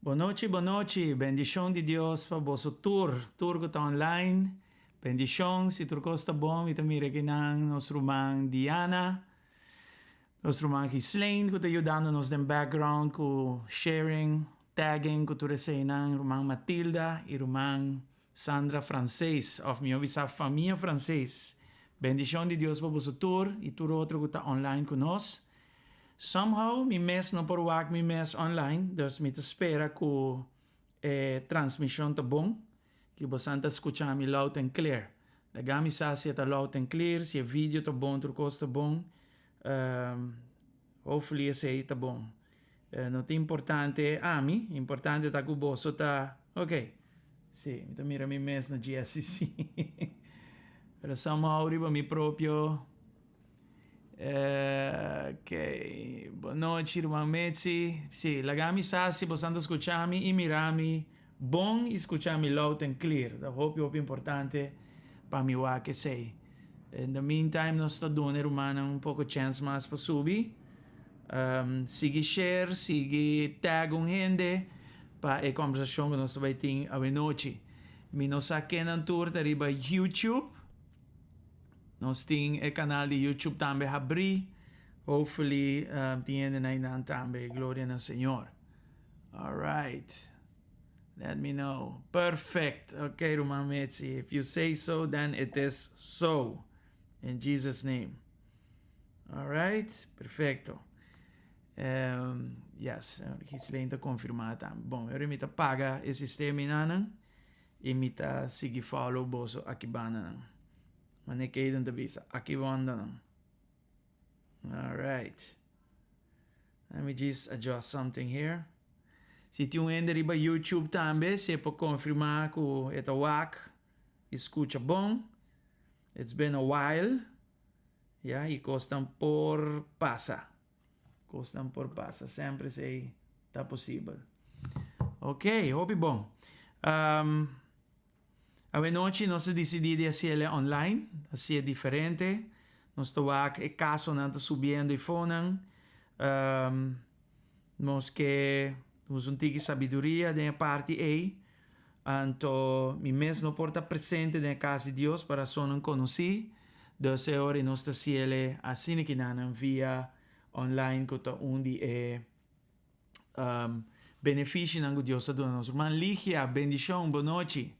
Bon nochi, bon nochi. Bendishon di Dios pa boso tur, tur ku ta online. Bendishon, si tur kos ta bon, mi ta mira kinan nos ruman Diana, nos ruman Ghislaine ku ta yudando nos den background ku sharing, tagging ku tur eseinan, ruman Matilda i ruman Sandra Francees, òf mihó bisá famia Francees. Bendishon di Dios pa boso tur i tur otro ku ta online ku nos. Somehow mi mes no por wak mi mes online, dus mi ta spera ku e transmishon ta bon, ku bosan ta skucha mi loud and clear. Laga mi sa si e ta loud and clear, si e video ta bon, tur kos ta bon. Hopefully esei ta bon. No ta importante ami, importante ta ku boso ta ok. Sí, mi ta mira mi mes na GSCC. Pero somehow riba mi propio. Ok, bon nochi ruman Mitzi. Sí, laga mi sa si boso ta skucha mi i mira mi bon i skucha mi loud and clear. Ta hopi hopi importante pa mi wak esei. In the meantime nos ta duna e rumannan un poko chèns mas pa subi. Sigui share, sigui tag un hende pa e kòmbersashon ku nos ta bai tin awenochi. Mi no sa kennan tur ta riba YouTube. Nos tin e kanal di YouTube tambe habrí. Hopefully tin hendenan einan tambe. Gloria na Señor. Alright. Let me know. Perfect. Ok, ruman Mitzi. If you say so, then it is so. In Jesus name. Alright. Perfecto. Um, yes, Ghislaine ta confirma tambe. Bon, ora mi ta paga e sistema inanan i mi ta sigui follow boso aki bandanan. Mane Kaden ta bisa, aki bandanan. Alright. Let me just adjust something here. Si tin un hende riba YouTube tambe, si e por confirma cu e ta wak y scucha bon. It's been a while. Ya, y cosnan por pasa. Cosnan por pasa. Sempre esey ta posibel. Ok, hopi bon. Um, Awenochi nos a disidí di hasiel online, hasié diferente. Nos ta wak e kasonan ta subiendo i fonan. Nos ke usa un tiki sabiduria den e parti ei. Anto mi mes no por ta presente den e kas di Dios pa rasonnan konosí. Dus e ora nos ta hasiel asina kinanan via online ku ta un di e Benefishinan ku Dios ta duna nos. Ruman Ligia, bendishon, bonochi.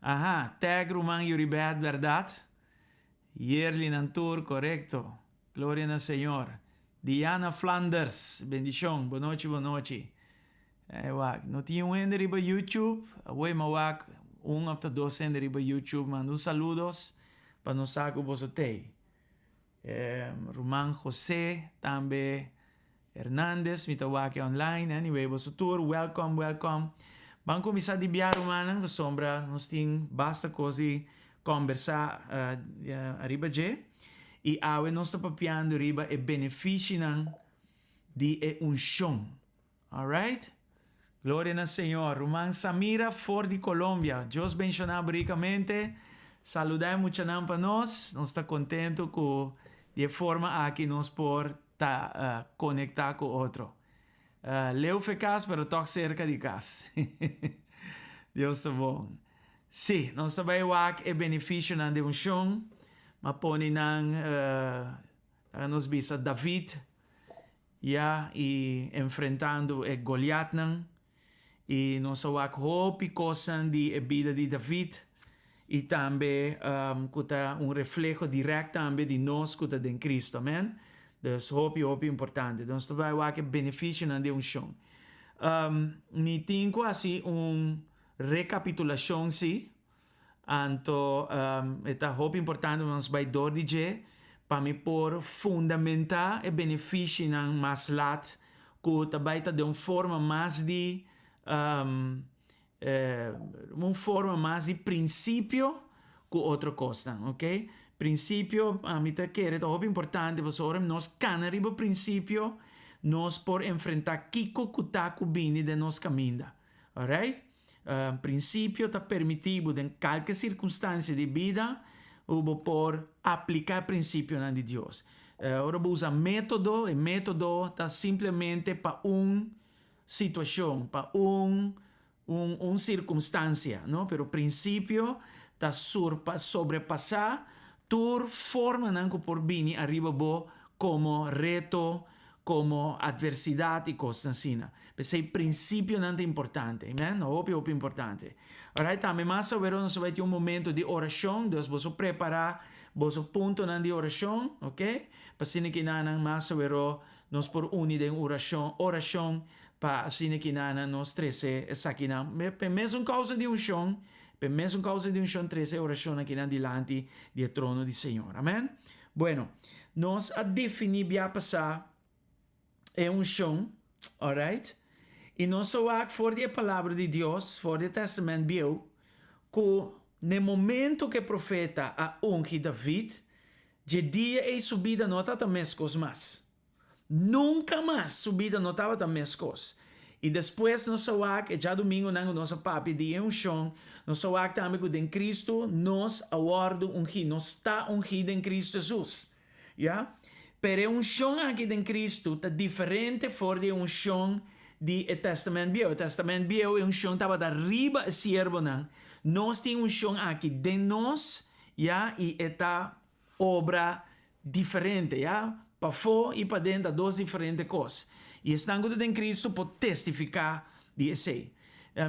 Aha, tag ruman Yuribeth bèrdat? Yerli nan tur, korekto. Gloria na Señor. Diana Flanders, bendishon, bonochi, bonochi. Eh, wak, no tin un hende riba YouTube? Awor mi a wak un òf ta dos hende riba YouTube. Manda un saludos pa nos sa ku boso t'ei. Ruman Jose tambe Hernandez mi ta wak e online anyway boso tur welcome welcome. Ban kuminsá di bia rumannan pasobra nos tin basta kos di kòmbersá ariba dje i awe nos ta papiando riba e benefishinan di e unshon. Alright. Gloria na Señor. Ruman Samira for di Colombia. Dios benshoná bo rikamente. Saludá e muchanan pa nos. Nos ta kontentu ku di e forma aki nos por ta konektá ku otro. Leu fe kas pero tòg serka di kas. Dios ta bon. Sí, nos ta bai wak e benefisionan di unshon. M'a pone nan, laga nos bisa David ya i enfrentando e Goliatnan. I nos a wak hopi kosnan di e bida di David i tambe ku ta un refleho dirèkt tambe di nos ku ta den Kristu. Amen. Dus hopi hopi importante. Nos ta bai wak e benefisionan di unshon. Mi tin ku hasi un rekapitulashon si. Anto e ta hopi importante pa nos bai dor di dje pa mi por fundamentá e benefishinan mas lat ku ta bai ta den un forma mas di un forma mas di prinsipio ku otro kosnan, oke. Prinsipio mi ta kere ta hopi importante pasobra ora nos kana riba prinsipio nos por enfrentá kiko ku ta ku bini den nos kaminda, alright. Prinsipio ta permití bo den kalke sirkunstansia di bida ku bo por apliká e prinsipionan di Dios. Ora bo usa método, e método ta simplemente pa un situashon, pa un un sirkunstansia, no? Pero prinsipio ta surpa sobrepasá tur formanan ku por bini ariba bo komo reto, komo atversidat i kosnan asina. P'esei prinsipionan ta importante. Amen. Hopi, hopi importante. Alright, tambe mas awero nos a bai tin un momento di orashon, dus boso prepará boso puntonan di orashon, ok? Pa asina kinanan mas awero nos por uni den orashon, orashon pa asina kinanan nos trese esakinan. P'e mesun kousa di unshon, p'e mesun kousa di unshon trese e orashonnan kinan dilanti di e trono di Señor. Amen. Bueno, nos a definí bia pasá e unshon, alright, i nos a wak for di e Palabra di Dios, for di e Tèstamènt Bieu, ku n'e momentu ku e profeta a ungi David, dje dia ei su bida no tabata meskos mas. Nunka mas su bida no tabata meskos. I despues nos a wak e djadumingunan ku nos a papia di e unshon, nos a wak tambe ku den Kristu nos a wòrdu ungí, nos ta ungí den Kristu Hesus. Ya. Pero e unshon aki den Kristu ta diferente for di e unshon di e Tèstamènt Bieu. E Tèstamènt Bieu e unshon tabata riba e siervonan. Nos tin unshon aki den nos, ya, i e ta obra diferente, ya. Pafó i paden ta dos diferente kos. I esnan ku ta den Kristu por testifiká di esei.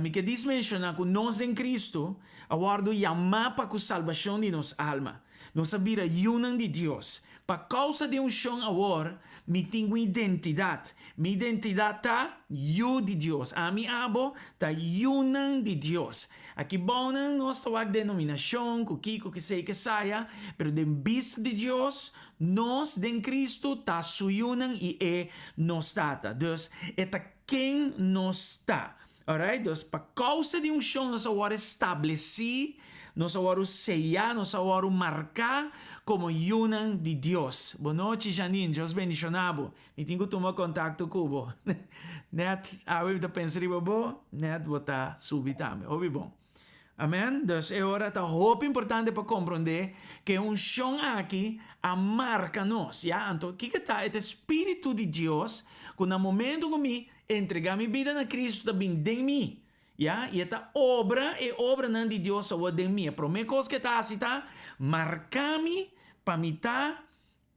Mi ke dis menshoná ku nos den Kristu a wòrdu yamá pa ku salbashon di nos alma. Nos a bira yunan di Dios. Pa kousa di unshon awor mi tin un identidat. Mi identidat ta yu di Dios. Ami abo ta yunan di Dios. Aki bounan nos ta wak denominashon ku kiko kesei kesaya, pero den bista di Dios nos den Kristu ta su yunan i e nos Tata. Dus e ta Ken nos ta. Alright, dus pa kousa di unshon nos a wòrdu establesí, nos a wòrdu seyá, nos a wòrdu marká komo yunan di Dios. Bo nochi Janine, Dios bendishoná bo. Mi tin ku tuma kontakto ku bo. Nèt awe mi ta pensa riba bo, nèt bo ta subi tambe. Hopi bon. Amen. Dus e ora ta hopi importante pa komprondé ku e unshon aki a marka nos. Ya, anto kiko ta? E ta e spiritu di Dios ku na momento ku mi entregá mi bida na Kristu ta bin den mi. Ya, i e ta obra e obranan di Dios awor den mi. E promé kos ku e ta hasi ta marka mi pa mi ta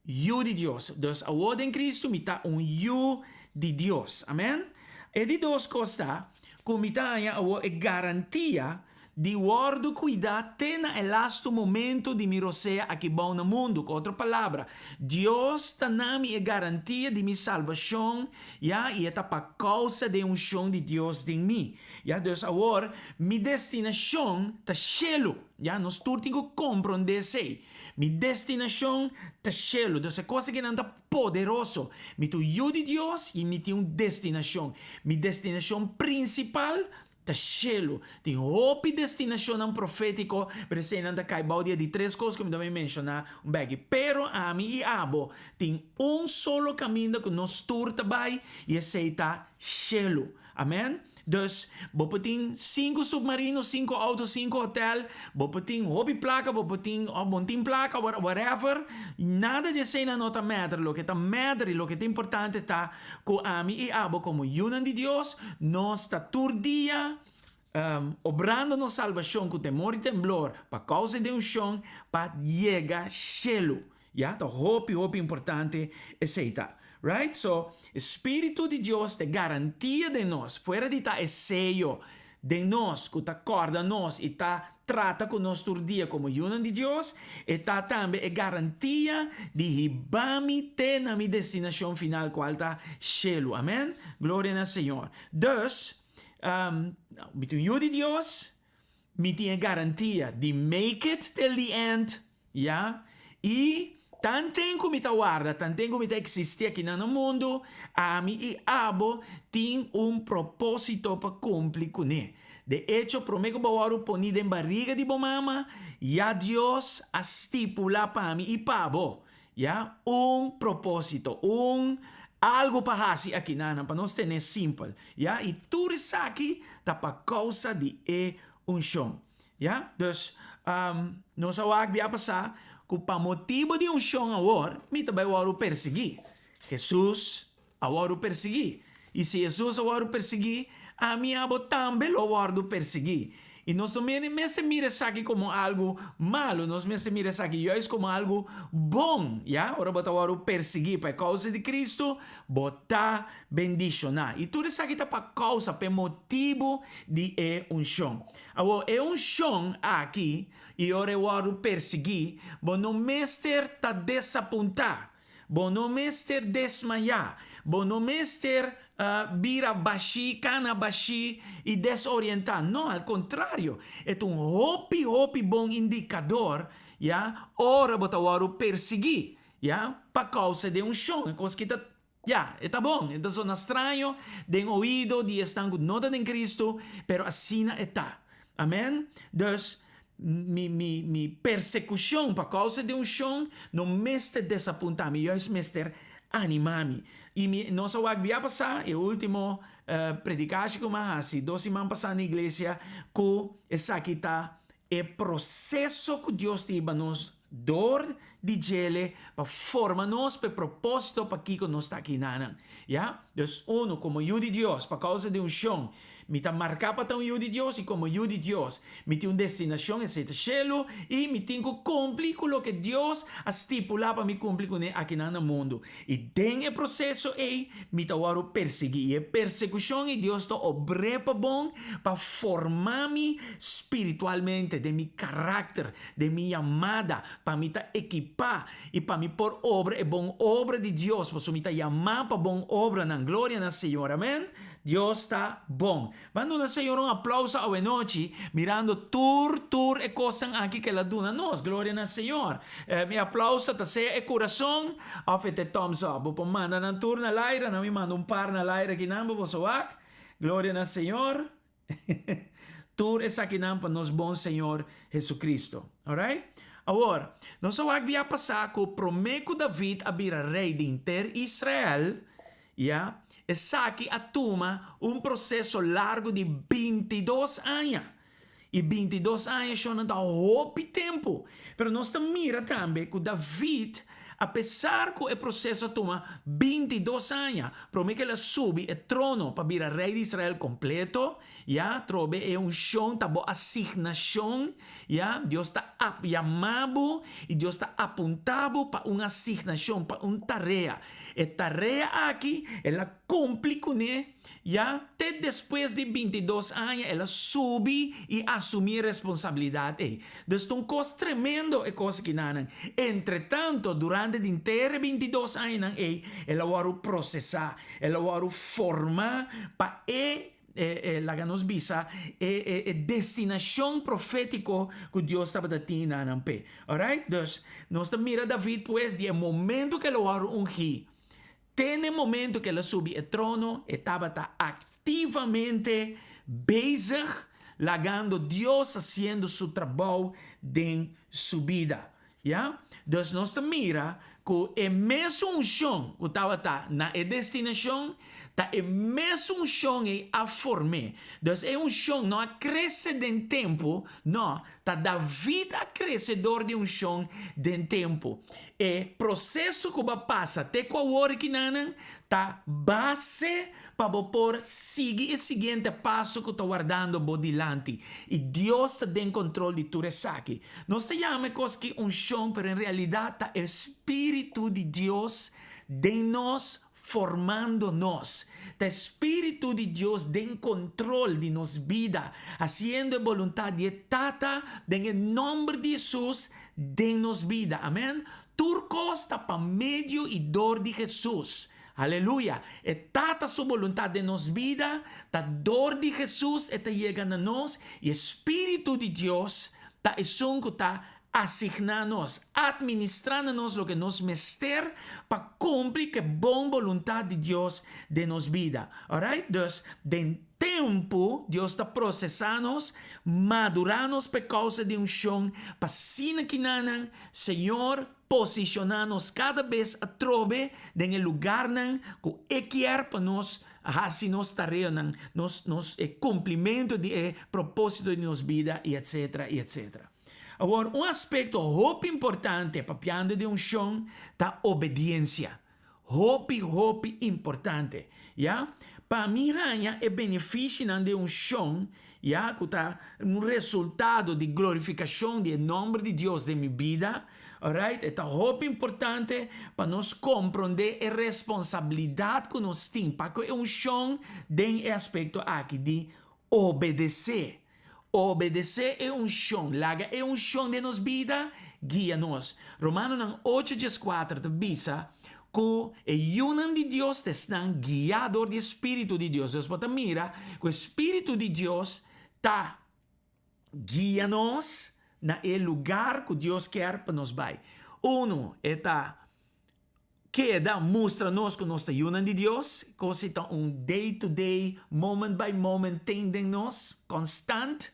Yu di Dios. Dus awor den Cristo mi ta un yu di Dios. Amen. E di dos cos ta cu mi ta haña awor e garantia di wordo cuida te na e lasto momento di mi rosea aki bou na mundo. Cu otro palabra, Dios ta na mi e garantia di mi salbacion, ya, y e ta pa causa di e uncion di Dios den mi. Ya, dus awor mi destinacion ta cielo. Ya, nos tur tin cu compronde esey. Mi destinashon ta shelu. Dus e kos akinan ta poderoso. Mi ta un yu di Dios i mi tin un destinashon. Mi destinashon prinsipal Ta shelu. Tin hopi destinashonnan profétiko, pero eseinan ta kai bou di e di tres kos ku mi ta bai menshoná un bèki. Pero ami i abo tin un solo kaminda ku nos tur ta bai, i esei ta shelu. Amèn. Dus, bo por tin sinku supmarino, sinku outo, sinku hotèl, bo por tin hopi plaka, bo por tin òf bo no tin plaka, whatever, nada di eseinan no ta matter. Loke ta matter i loke ta importante ta ku ami i abo komo yunan di Dios, nos ta tur dia obrando nos salbashon ku temor i temblor pa kousa di unshon pa yega shelu. Ya, ta hopi hopi importante esei ta. Right? So, e Spiritu di Dios ta e garantia den nos, fuera di ta e seyo den nos ku ta kòrda nos i ta trata ku nos tur dia komo yunan di Dios, e ta tambe e garantia di hiba mi te na mi destinashon final kual ta shelu. Amen? Gloria na Señor. Dus, mi ta un yu di Dios, Mi tin e garantia di make it till the end, ya, i tanten ku mi ta warda, tanten ku mi ta eksistí akinan na mundu, ami i abo tin un propósito pa kumpli kuné. De echo, promé ku bo a wòrdu poní den bariga di bo mama, ya Dios a stipulá pa mi i pa bo, ya, un propósito, un algu pa hasi akinanan, pa nos ten'é simpel, ya, i tur esaki ta pa kousa di e unshon, ya. Dus, nos a wak bia pasá ku pa motibu di unshon awor mi ta bai wòrdu persiguí. Hesus a wòrdu persiguí. I si Hesus a wòrdu persiguí, ami i abo tambe lo wòrdu persiguí. I nos no mester mira esaki komo algu malu, nos mester mira esaki juist komo algu bon, ya. Ora bo ta wòrdu persiguí pa e kousa di Kristu, bo ta bendishoná. I tur esaki ta pa kousa, pa e motibu di e unshon. Awor, e unshon aki, i ora e wòrdu persiguí, bo no mester ta desapuntá. Bo no mester desmayá. Bo no mester bira bashí, kana bashí i desorientá. No, al kontrario, e ta un hopi, hopi bon indikador, ya, ora bo ta wòrdu persiguí, ya, pa kousa di e unshon. E kos ki ta, ya, e ta bon, e ta sona straño den oido di esnan ku no ta den Kristu, pero asina e ta. Amèn. Dus, mi, mi, mi persekushon pa kousa di unshon no mester desapuntá mi, juist mester animá mi. I mi, nos a wak bia pasá, e último predikashi ku mi a hasi dos siman pasá na iglesia, ku esaki ta e proseso ku Dios ta hiba nos dor di djele pa forma nos pa e propósito pakiko nos ta aki nanan. Ya? Dus, unu, komo yu di Dios, pa kousa di unshon, mi ta marká pa ta un yu di Dios, i komo yu di Dios, mi tin un destinashon, esei ta shelu, i mi tin ku kumpli ku loke Dios a stipulá pa mi kumpli kuné akinan na mundu. I den e proseso ei, mi ta wòrdu persiguí. I e persekushon ei Dios ta obr'é pa bon pa forma mi spiritualmente, den mi karakter, den mi yamada pa mi ta ekipá i pa mi por obra e bon obra di Dios, pasobra mi ta yamá pa bon obranan. Gloria na Señor. Amén. Dios ta bon. Ban duna Señor un aplauso awenochi, mirando tur, tur e kosnan aki ku El a duna nos. Gloria na Señor. Mi aplauso ta sea e kurason òf e ta e thumbs up. Bo por manda nan tur na laira, nan mi manda un par na laira akinan pa boso wak. Gloria na Señor. Tur esakinan pa nos bon Señor Jesucristo. Alright? Awor, nos a wak dia pasá ku promé ku David a bira rei di henter Israel, ya, esaki a tuma un proseso largu di bintidos aña. I bintidos aña shonnan ta hopi tempu. Pero nos ta mira tambe ku David, apesar ku e proseso a tuma bintidos aña promé ku el a subi e trono pa bira rei di Israel kompleto, ya, trobe e unshon ta bo asignashon, ya, Dios ta yama bo i Dios ta apuntá bo pa un asignashon, pa un tarea. E tarea aki el a kumpli kuné. Ya te despues di bintidos aña el a subi i asumí e responsabilidat ei. Dus ta un kos tremendo e kos akinanan. Entretanto, durante di henter e bintidos añanan ei, el a wòrdu prosesá, el a wòrdu formá pa e, laga nos bisa, e e destinashon profétiko ku Dios tabata tin na nan p'e. Alright? Dus, nos ta mira David pues di e momento ku el a wòrdu ungí Te n'e momento ku el a subi e trono, e tabata aktivamente Bezig lagando Dios hasiendo su trabou den su bida. Ya? Dus nos ta mira ku e mesun unshon ku tabata na e destinashon, ta e mesun unshon ei a form'é. Dus e unshon no a krese den tempu, no, ta David a krese dor di unshon den tempu. E proseso ku bo a pasa te ku awor kinanan ta base pa bo por sigui e siguiente paso ku ta wardando bo dilanti. I Dios ta den kontrol di tur esaki. Nos ta yama e kos ki unshon, pero en realidat ta e spiritu di Dios den nos formando nos. Ta e spiritu di Dios den kontrol di nos bida, hasiendo e boluntat di e Tata den e nòmber di Hesus den nos bida. Amen. Tur kos ta pa medio i dor di Hesus. Aleluya! E Tata su boluntat den nos bida ta dor di Hesus e ta yega na nos i e Spiritu di Dios ta esun ku ta asigná nos, atministrá na nos loke nos mester pa kumpli ku e bon boluntat di Dios den nos bida. Alright? Dus, den tempu Dios ta prosesá nos, madurá nos pa e kousa di unshon, pa asina kinanan Señor Posishoná nos kada bes atrobe den e lugarnan ku E kier pa nos hasi nos tareanan, nos nos e kumplimentu di e propósito di nos bida i etsetera i etsetera. Awor, un aspekto hopi importante papiando di unshon ta obediensia. Hopi, hopi importante, ya. Pa mi haña e benefishinan di unshon, ya, ku ta un resultado di glorifikashon di e nòmber di Dios den mi bida, alright, e ta hopi importante pa nos komprondé e responsabilidat ku nos tin pa ku e unshon den e aspekto aki di obedesé. Obedesé e unshon. Laga e unshon den nos bida guia nos. Romanonan ocho dieskuater ta bisa ku e yunan di Dios ta esnan guiá dor di e spiritu di Dios. Nos por ta mira ku e spiritu di Dios ta guia nos na e lugar ku Dios kier pa nos bai. Unu, e ta Keda mustra nos ku nos ta yunan di Dios, kos ei ta un day to day, moment by moment thing den nos, konstant.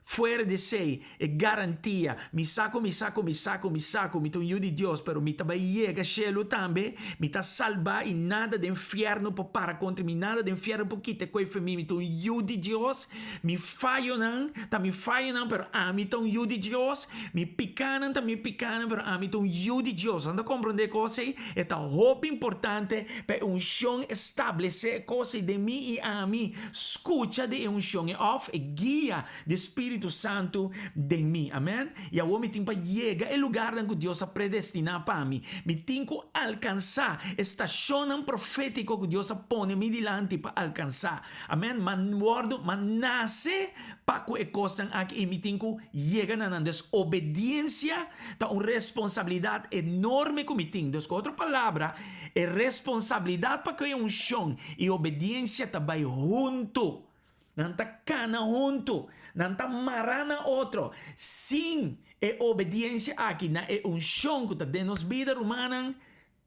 Fuera di esei, e garantia, mi sa ku mi sa ku mi sa ku mi sa ku mi ta un yu di Dios, pero mi ta bai yega shelu tambe, mi ta salbá i nada den fièrnu por para kontra mi, nada den fièrnu por kita e koe for mi, mi ta un yu di Dios, mi fayonan ta mi fayonan, pero ami ta un yu di Dios. Mi pikánan ta mi pikánan, pero ami ta un yu di Dios. Nan ta komprondé e kos ei? E ta hopi importante pa e unshon establesé e kos ei den mi i ami skucha di e unshon ei òf e guia di e Spiritu Santu den mi. Amèn. I awor mi tin pa yega e lugarnan ku Dios a predestiná pa mi. Mi tin ku alkansá e stashonnan profétiko ku Dios a pone mi dilanti pa alkansá. Amèn. M'a wòrdu, m'a nase pa ku e kosnan aki i mi tin ku yega na nan. Dus obediensia ta un responsabilidat enorme ku mi tin. Dus ku otro palabra, e responsabilidat pa ku e unshon i obediensia ta bai huntu. Nan ta kana huntu. Nan ta mará na otro. Sin e obediensia aki na e unshon ku ta den nos bida, rumannan,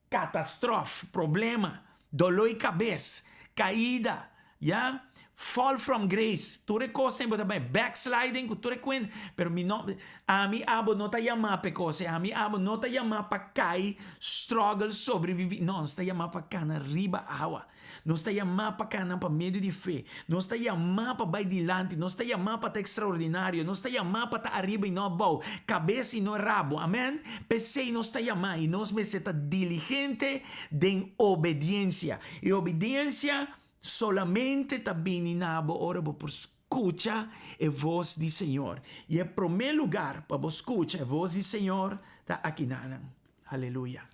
Katastrof, problema, doló i kabes, kaida, ya, fall from grace, tur e kosnan bo ta bai, backsliding ku tur e kuent, pero mi no, ami abo no ta yamá pa e kos ei, ami abo no ta yamá pa kai, struggle, sobreviví, no, nos ta yamá pa kana riba awa. Nos ta yamá pa kana pa medio di fe. Nos ta yamá pa bai dilanti. Nos ta yamá pa ta ekstraordinario. Nos ta yamá pa ta ariba i no abou, kabes i no rabo. Amèn? P'esei nos ta yamá i nos mester ta diligente den obediensia. I obediensia solamente ta bini na bo ora bo por skucha e vos di Señor. I e promé lugar pa bo skucha e vos di Señor ta akinanan. Aleluya!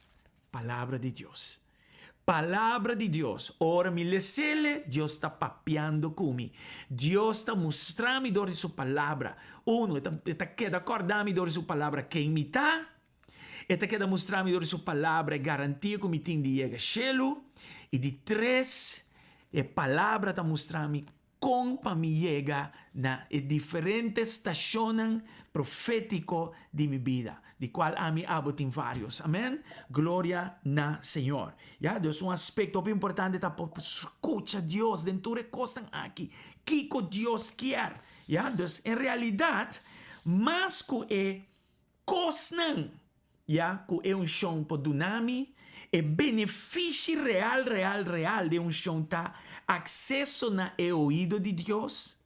Palabra di Dios. Palabra di Dios. Ora mi les'ele, Dios ta papiando ku mi. Dios ta mustra mi dor di su Palabra. Uno, e ta, e ta keda kòrda mi dor di su Palabra ken mi ta. E ta keda mustra mi dor di su Palabra e garantia ku mi tin di yega shelu. I di tres, e Palabra ta mustra mi kon pa mi yega na e diferente stashonnan. profétiko di mi bida, di kual ami abo tin vários. Amèn. Gloria na Señor. Ya, dus un aspekto hopi importante ta pa skucha Dios den tur e kosnan aki. Kiko Dios kier? Ya, dus en realidat, mas ku e kosnan, ya, ku e unshon por duna mi, e benefishi real, real, real di e unshon ta akseso na e oido di Dios,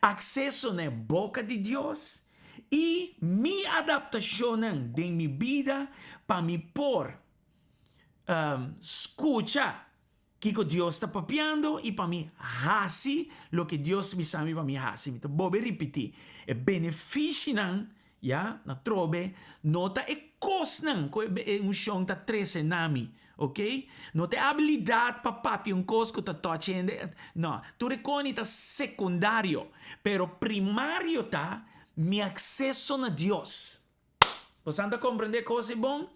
akseso na e boka di Dios i mi adaptashonnan den mi bida pa mi por skucha kiko Dios ta papiando i pa mi hasi loke Dios bisa mi pa mi hasi. Mi ta bolbe ripití, e benefishinan, ya, na trobe, no ta e kosnan ku e unshon ta trese na mi, ok? No ta e abilidat pa papia un kos ku ta touch hende, no, tur e koni ta sekundario, pero primario ta mi akseso na Dios. Bosan ta komprendé kos ei bon?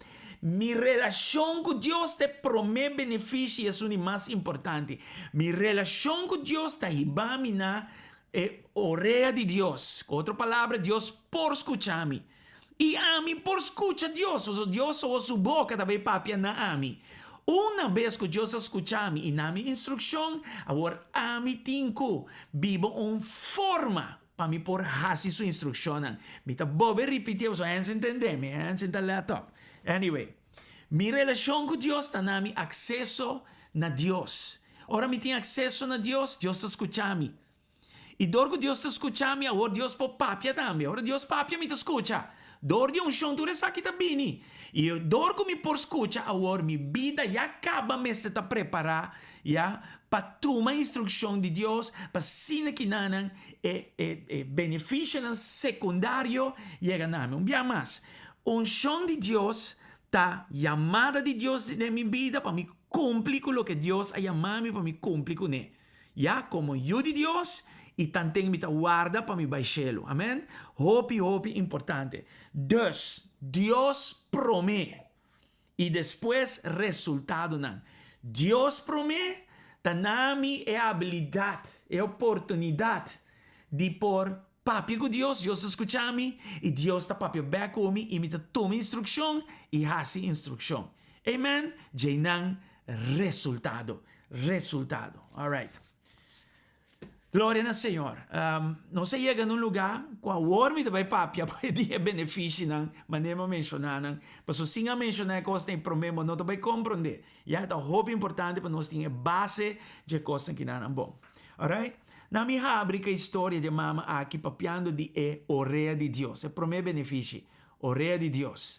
Mi relashon ku Dios ta e promé benefishi i esun di mas importante. Mi relashon ku Dios ta hiba mi na e orea di Dios. Ku otro palabra, Dios por skucha mi. I ami por skucha Dios, pasobra Dios oa su boka ta bai papia na ami. Una bes ku Dios a skucha mi i na mi instrukshon, awor ami tin ku biba un forma Pa mi por hasi su instrukshonnan. Mi ta bolbe ripitié pasobra hende sin tende mi, hende sin ta let op. Anyway, mi relashon ku Dios ta na mi akseso na Dios. Ora mi tin akseso na Dios, Dios ta skucha mi. I dor ku Dios ta skucha mi, awor Dios por papia tambe. Ora Dios papia, mi ta skucha. Dor di unshon tur esaki ta bini. I dor ku mi por skucha awor, mi bida ya kaba mester ta prepará ya pa tuma instrukshon di Dios pa asina kinanan e e e benefisionan sekundario yega na mi. Un bia mas, unshon di Dios ta yamada di Dios den mi bida pa mi kumpli ku loke Dios a yama mi pa mi kumpli kuné. Ya komo yu di Dios i tanten mi ta warda pa mi bai shelu. Amen. Hopi hopi importante. Dus, Dios promé i despues resultadonan. Dios promé ta na mi e abilidat, e oportunidat di por papia ku Dios, Dios ta skucha mi i Dios ta papia bèk ku mi i mi ta tuma instrukshon i hasi instrukshon. Amen. Djeinan resultado. Resultado. Alright. Gloria na Señor. Nos a yega na un lugá ku awor mi ta bai papia pa di e benefishinan manera mi a menshoná nan. Pasobra sin a menshoná e kosnan ei promé bo no ta bai komprondé. Ya ta hopi importante pa nos tin e base dje kosnan kinan bon. Alright. Na mi habri ku e historia dje mama aki papiando di e orea di Dios. E promé benefishi, orea di Dios.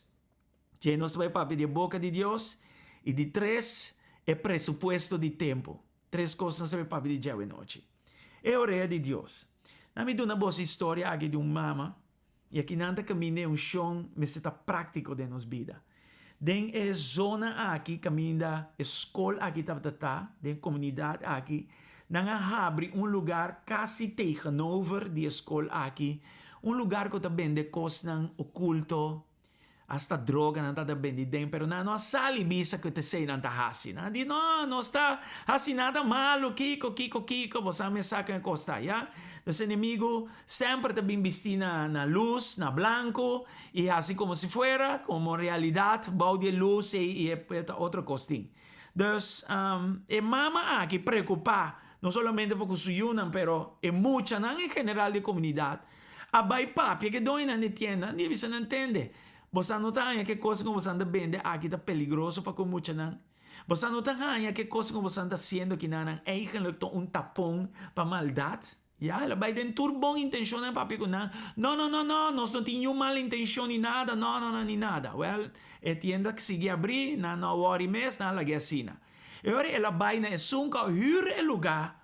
Dje nos ta bai papia di e boka di Dios. I di tres, e presupuesto di tempu. Tres kos nos ta bai papia di dje awenochi. E orea di Dios. Na mi duna boso historia aki di un mama, i aki nan ta kaminda e unshon mester ta práktiko den nos bida. Den e zona aki kaminda e skol aki tabata ta, den e komunidat aki, nan a habri un lugar kasi tegenover di e skol aki, un lugar ku ta bende kosnan okulto, Hasta droga nan ta ta bendi den, pero nan no a sali bisa ku ta esei nan ta hasi. Nan a di, No, nos ta hasi nada malu, kiko, kiko, kiko, bo sa mes sa kon e kos ta, ya. Nos enemigu semper ta bin bisti na na lus, na blanku, i hasi komo si fuera, komo realidat bou di e lus ei i e ta otro kos tin. Dus, e mama aki preokupá, no solamente pa ku su yunan, pero e muchanan en general di e komunidat, A bai papia ke doñonan di tienda, nan di bisa nan tende, bosan no ta haña ke kos ku bosan ta bende aki ta peligroso pa ku muchanan? Bosan no ta haña ke kos ku bosan ta hasiendo kinanan eigenlik ta un tapon pa maldat? Ya, el a bai den tur bon intenshonnan papia ku nan, No, no, no, no, nos no tin niun mal intenshon ni nada, no, no, no, ni nada. Wèl, e tienda sigui abrí, nan no a wòri mes, nan a lag'é asina. E ora el a bai na esun ku a hür e lugá,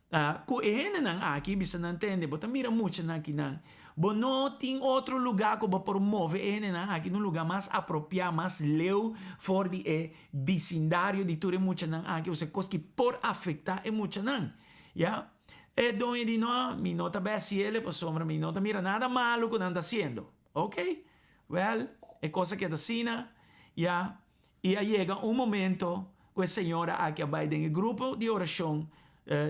Ku e hendenan aki bisa nan tende, bo ta mira muchanan akinan. Bo no tin otro lugá ku bo por move e hendenan aki na un lugá mas apropiá, mas leu for di e bisindario di tur e muchanan aki, osea kos ki por afektá e muchanan. Ya. E doño di, No, mi no ta bai hasiel pasobra mi no ta mira nada malu ku nan ta hasiendo. Oke. Wèl, e kos a keda asina. Ya. I a yega un momento ku e señora aki a bai den e grupo di orashon,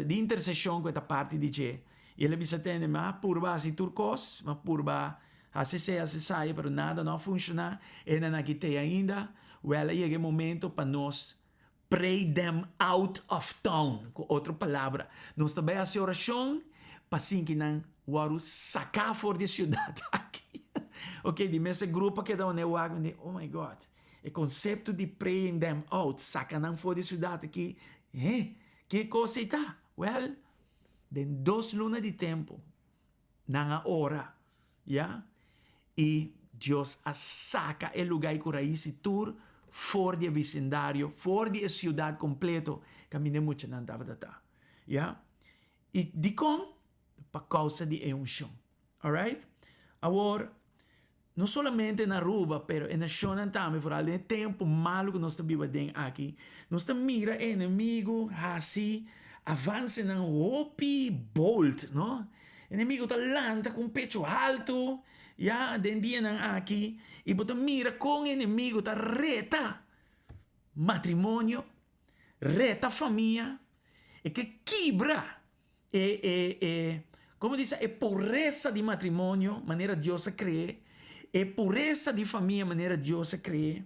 di interseshon ku e ta parti di dje. I el a bisa, Tende, mi a purba hasi tur kos, mi a purba. Hasi esei, hasi esaya, pero nada no a funshoná. E hendenan aki t'ei ainda. Wèl, a yega e momento pa nos pray them out of town. Ku otro palabra, nos ta bai hasi orashon pa sinki nan wòrdu saká for di e siudat aki. Oké, di mes e grupo a keda wanneer wak, mi di, oh my God, e konsepto di praying them out, saka nan for di e siudat aki, he, ke kos ei ta? Wèl, den dos luna di tempu, Nan a ora, ya, i Dios a saka e lugá i ku rais i tur for di e bisindario, for di e siudat kompleto kaminda e muchanan tabata ta. Ya. I dikon? Pa kousa di e unshon. Alright? Awor, No solamente na Aruba, pero e nashonnan tambe, foral den e tempu malu ku nos ta biba den aki, nos ta mira e enemigu hasi avansenan hopi bold, no? Enemigu ta lanta ku un pechu haltu, ya, den dianan aki, i bo ta mira kon e enemigu ta reta matrimonio, reta famia, e ke kibra E, e, e, como di sa, e puresa di matrimonio, manera Dios a cre'é, e puresa di famia, manera Dios a cre'é.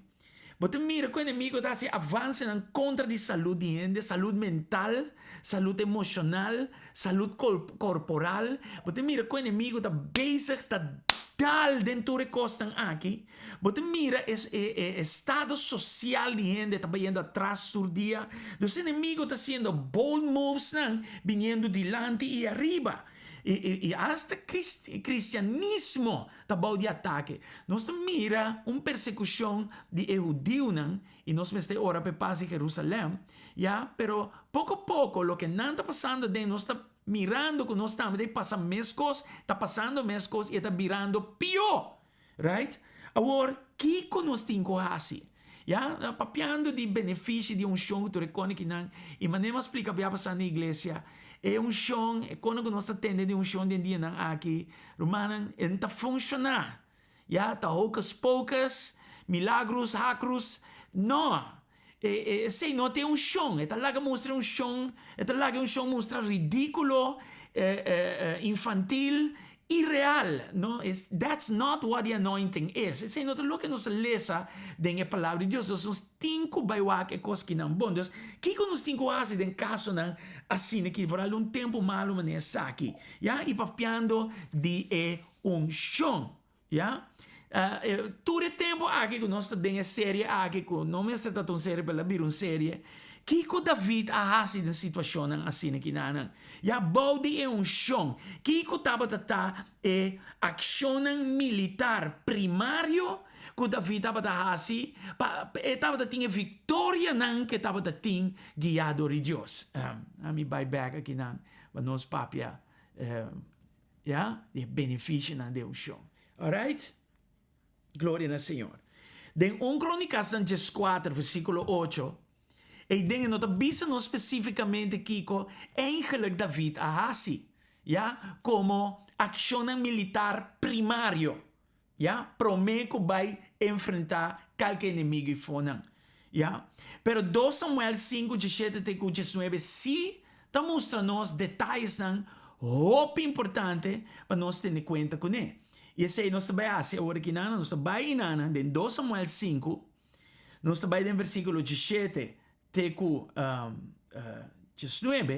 Bo ta mira cu enemigo ta haci avancenan contra di salud di hende, salud mental, salud emocional, salud corporal. Bo ta mira cu enemigo ta bezig ta dal den tur e cosnan aki. Bo ta mira e e estado social di hende ta bayendo atras tur dia. Dus enemigo ta haciendo bold movesnan biniendo dilanti y ariba. Y y y hasta cristianismo ta bou di atake. Nos ta mira un persecucion di e hudiunan y nos mester ora pa e pas di Jerusalem, ya, pero poco poco loke nan ta pasando aden nos ta mirando cu nos tambe ta pasa mescos, ta pasando mescos y e ta birando pio. Right? Awor, kiko nos tin ku hasi? Ya, papiando di benefishi di unshon ku tur e kone kinan, i manera mi a splika bia pasá na iglesia, e unshon, e kone ku nos ta tende di unshon den dianan aki, rumannan, e no ta funshoná. Ya, ta hocus pocus, milagrus hakrus, no! E, esei no ta e unshon, e ta laga mustra e unshon, e ta laga e unshon mustra ridíkulo, infantil, ireal. No, es, that's not what the anointing is. Esei no ta loke nos a lesa den e Palabra di Dios. Dus nos tin ku bai wak e kos kinan bon. Dus, kiko nos tin ku hasi den kasonan asina ki foral un tempu malu manera esaki? Ya, i papiando di e unshon. Ya. Tur e tempu aki ku nos ta den e serie aki, ku no mester ta ta un serie pero el a bira un serie, kiko David a hasi den situashonnan asina kinanan? Ya, bou di e unshon, kiko tabata ta e akshonnan militar primario ku David tabata hasi pa e tabata tin e viktorianan ku e tabata tin guiá dor di Dios? Ami bai bèk akinan pa nos papia. Ya, di e beneficionan di e unshon. Alright? Gloria na Señor. Den un Kronikasnan 14, versíkulo 8, eiden e no ta bisa nos spesífikamente kiko eigenlijk David a hasi, ya, komo akshonnan militar primario. Ya, promé ku bai enfrentá kalke enemigu i fonan. Ya. Pero dos Samuel sinku djeshete te ku djesnuebe sí ta mustra nos detayesnan hopi importante pa nos tene kuenta kuné. I esei nos ta bai hasi awor aki nan, nos ta bai inana den dos Samuel sinku, nos ta bai den versíkulo djeshete te ku djesnuebe,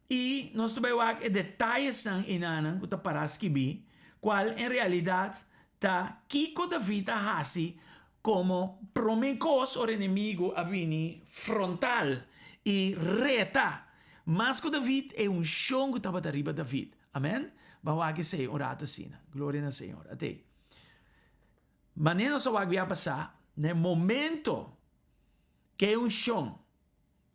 i nos ta bai wak e detayesnan enanan ku ta pará skibí, kual en realidat ta kiko David a hasi komo promé kos ora enemigu a bini frontal i reta mas ku David e unshon ku tabata riba David. Amèn? Ban wak esei un ratu asina. Gloria na Señor. Atei. Manera nos a wak bia pasá, na e momento Ke e unshon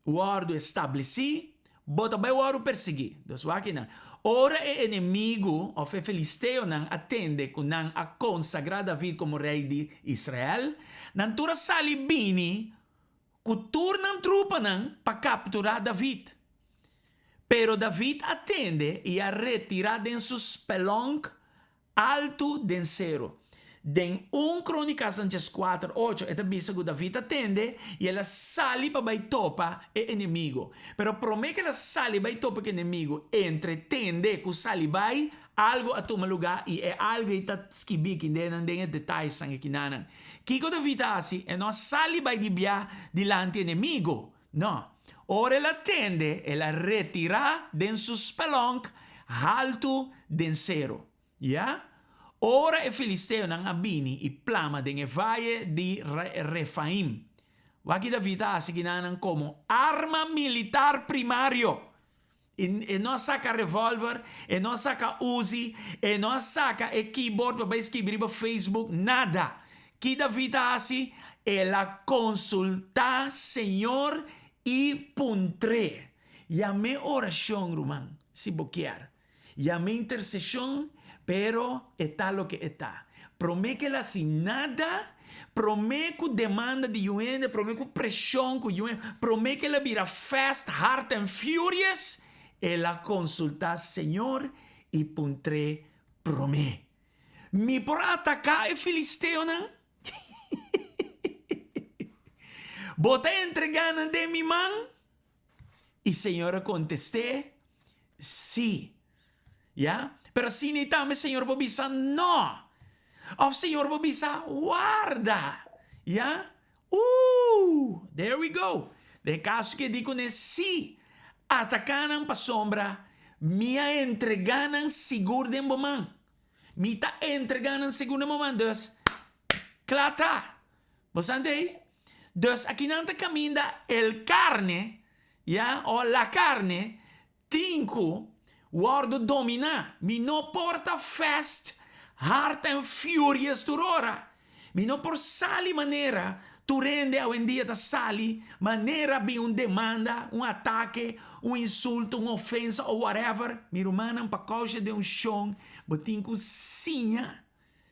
wòrdu establesí, bo ta bai wòrdu persiguí. Dus wak kinan. Ora e enemigu òf e filisteonan a tende ku nan a konsagrá David komo rei di Israel, nan tur a sali bini ku tur nan trupanan pa kapturá David. Pero David a tende i a retirá den su spelònk Altu den sero. Den un Krónikasan 14, ocho e ta bisa ku David a tende i el a sali pa bai topa e enemigu. Pero promé ku el a sali bai topa ku e enemigu, entre tende ku sali bai, Algu a tuma lugá i e algu ei ta skibí kindenan den e detayenan akinanan. Kiko David a hasi? E no a sali bai di bia dilanti enemigu. No. Ora el a tende, el a retirá den su spelonk haltu den seru. Ya. Ora e filisteonan a bini i plama den e vaye di Refaim, wak David a hasi kinanan komo arma militar primario. E no a saka revolver, e no a saka Uzi, e no a saka e keyboard pa bai skibi riba Facebook, nada. Ki David a hasi? El a konsultá Señor i puntr'é. Yam'é orashon, ruman, si bo kier. Yam'é interseshon, pero e ta loke e ta. Promé ku el hasi nada, promé ku demanda di yu hende, promé ku preshon ku yu hende, promé ku el a bira fast, hard and furious, el a konsultá Señor i puntr'é promé, Mi por ataká e filisteonan? Bo ta entregá nan den mi man? I Señor a kontest'é, Sí. Ya? Pero asina ei tambe Señor por bisa no. Òf Señor por bisa warda. Ya? Ooh! There we go. Den e kaso ku e di kuné sí, ataká nan pasobra mi a entregá nan sigur den bo man. Mi ta entregá nan sigur den bo man. Dus, kla ta. Bo sa ntei? Dus akinan ta kaminda el karne, ya, o la karne, tin ku wòrdu dominá. Mi no por ta fast, hard and furious tur ora. Mi no por sali manera tur hende awendia ta sali, manera bin un demanda, un atake, un insulto, un ofensa o whatever. Mi rumannan, pa kousha den un shon, bo tin ku siña.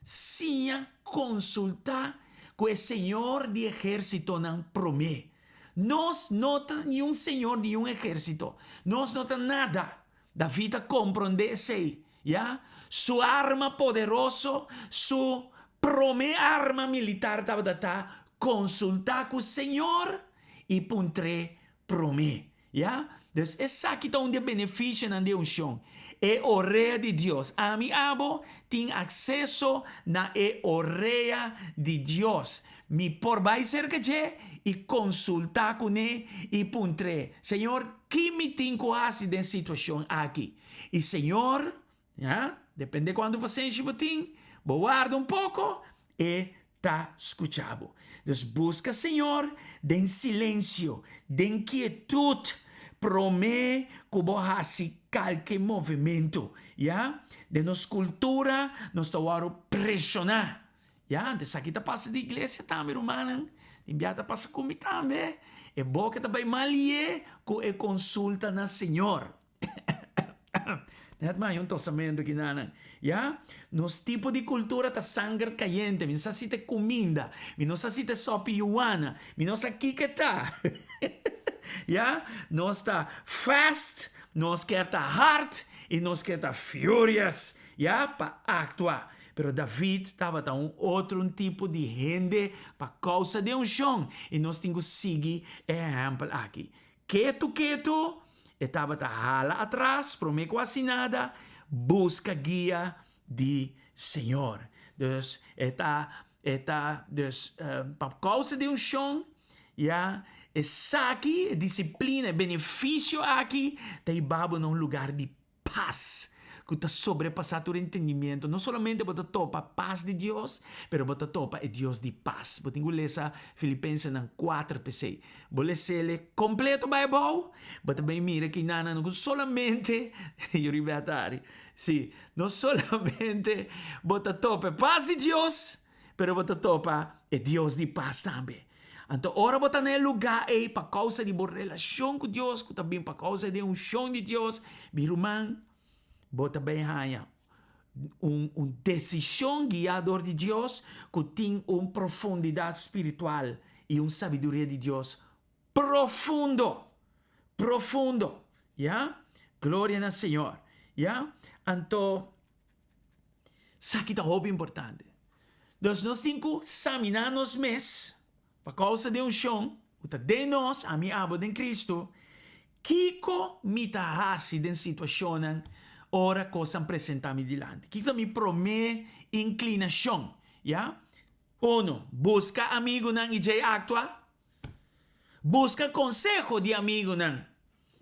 Siña konsultá ku e Señor di ehérsitonan promé. Nos no ta niun señor di niun ehérsito. Nos no ta nada. David a komprondé esei, ya. Su arma poderoso, su promé arma militar tabata ta konsultá ku Señor i puntr'é promé. Ya? Dus esaki ta un di e benefisionan di e unshon, e orea di Dios. Ami abo tin akseso na e orea di Dios. Mi por bai serka dje i konsultá kuné i puntr'é, Señor, ki mi tin ku hasi den situashon aki? I Señor, ya, depende kuantu pasenshi bo tin, bo warda un poko, e ta skucha bo. Dus buska Señor den silensio, den kietut, promé ku bo hasi kalke movementu. Ya, den nos kultura nos ta wòrdu preshoná. Ya, anto esaki ta pasa den iglesia tambe, rumannan. Tin bia ta pasa ku mi tambe. E boka ta bai mal ye ku e konsulta na Señor. Net maya un tosamento ki nanan. Ya? Nos tipo di cultura ta sanger cayente. Mi no sa si ta cuminda. Mi no sa si ta sopi yuana. Mi no sa kiko e ta. Ya? Nos ta fast, nos kier ta hard y nos kier ta furious. Ya? Pa actua. Pero David tabata un otro un tipo di hende pa causa di uncion. Y nos tin cu sigui e ehempel aki. Ketu ketu e tabata hala atras promé ku hasi nada, buska guia di Señor. Dus e ta e ta dus pa kousa di unshon ya esaki e disiplina e benefisio aki ta hiba bo na un lugar di Pas ku ta sobrepasá tur entendimiento. No solamente bo ta topa pas di Dios, pero bo ta topa e Dios di pas. Bo tin ku lesa Filipensenan kuater p'esei. Bo les'el kompleto bai abou, bo ta bai mira ki nan ku solamente, Yuribeth a hari, si, no solamente bo ta topa e pas di Dios, pero bo ta topa e Dios di pas tambe. Anto ora bo ta na e lugá ei pa kousa di bo relashon ku Dios, ku ta bin pa kousa di e unshon di Dios, mi ruman, bo ta bai haña un un desishon guiá dor di Dios ku tin un profundidat spiritual i un sabiduria di Dios profundo, profundo, ya. Gloria na Señor, ya. Anto. Esaki ta hopi importante. Dus nos tin ku saminá nos mes pa kousa di unshon ku ta den nos, ami abo den Kristu, kiko mi ta hasi den situashonnan ora kosnan presentá mi dilanti? Kiko ta mi promé inklinashon? Ya. Uno, buska amigunan i djei aktua. Buska konseho di amigunan.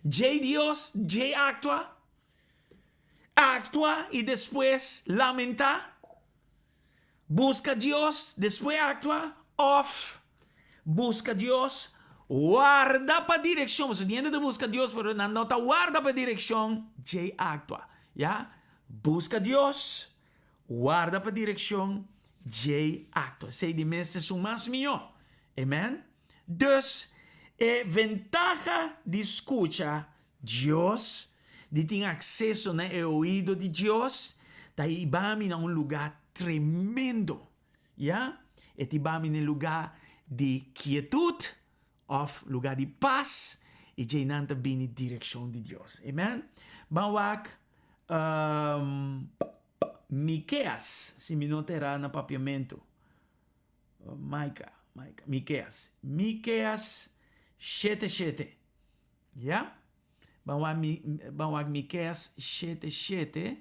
Djei Dios, djei aktua. Aktua i despues lamentá. Buska Dios, despues aktua. Òf buska Dios, warda pa direkshon. Pasobra tin hende ta buska Dios pero nan no ta warda pa direkshon, djei aktua. Ya. Buska Dios, warda pa direkshon, djei aktua. Esei di mes ta esun mas mihó. Amen. Dus, e ventaha di skucha Dios, di tin akseso na e oido di Dios, ta hiba mi na un lugá tremendo. Ya, e ta hiba mi na e lugá di kietut òf lugá di pas, i djei nan ta bini direkshon di Dios. Amen. Ban wak Mikeas, si mi no ta erá na papiamentu. Micah, Micah, Miqueas. Miqueas shete shete. Ya? Ban wak mi, ban wak Miqueas shete shete.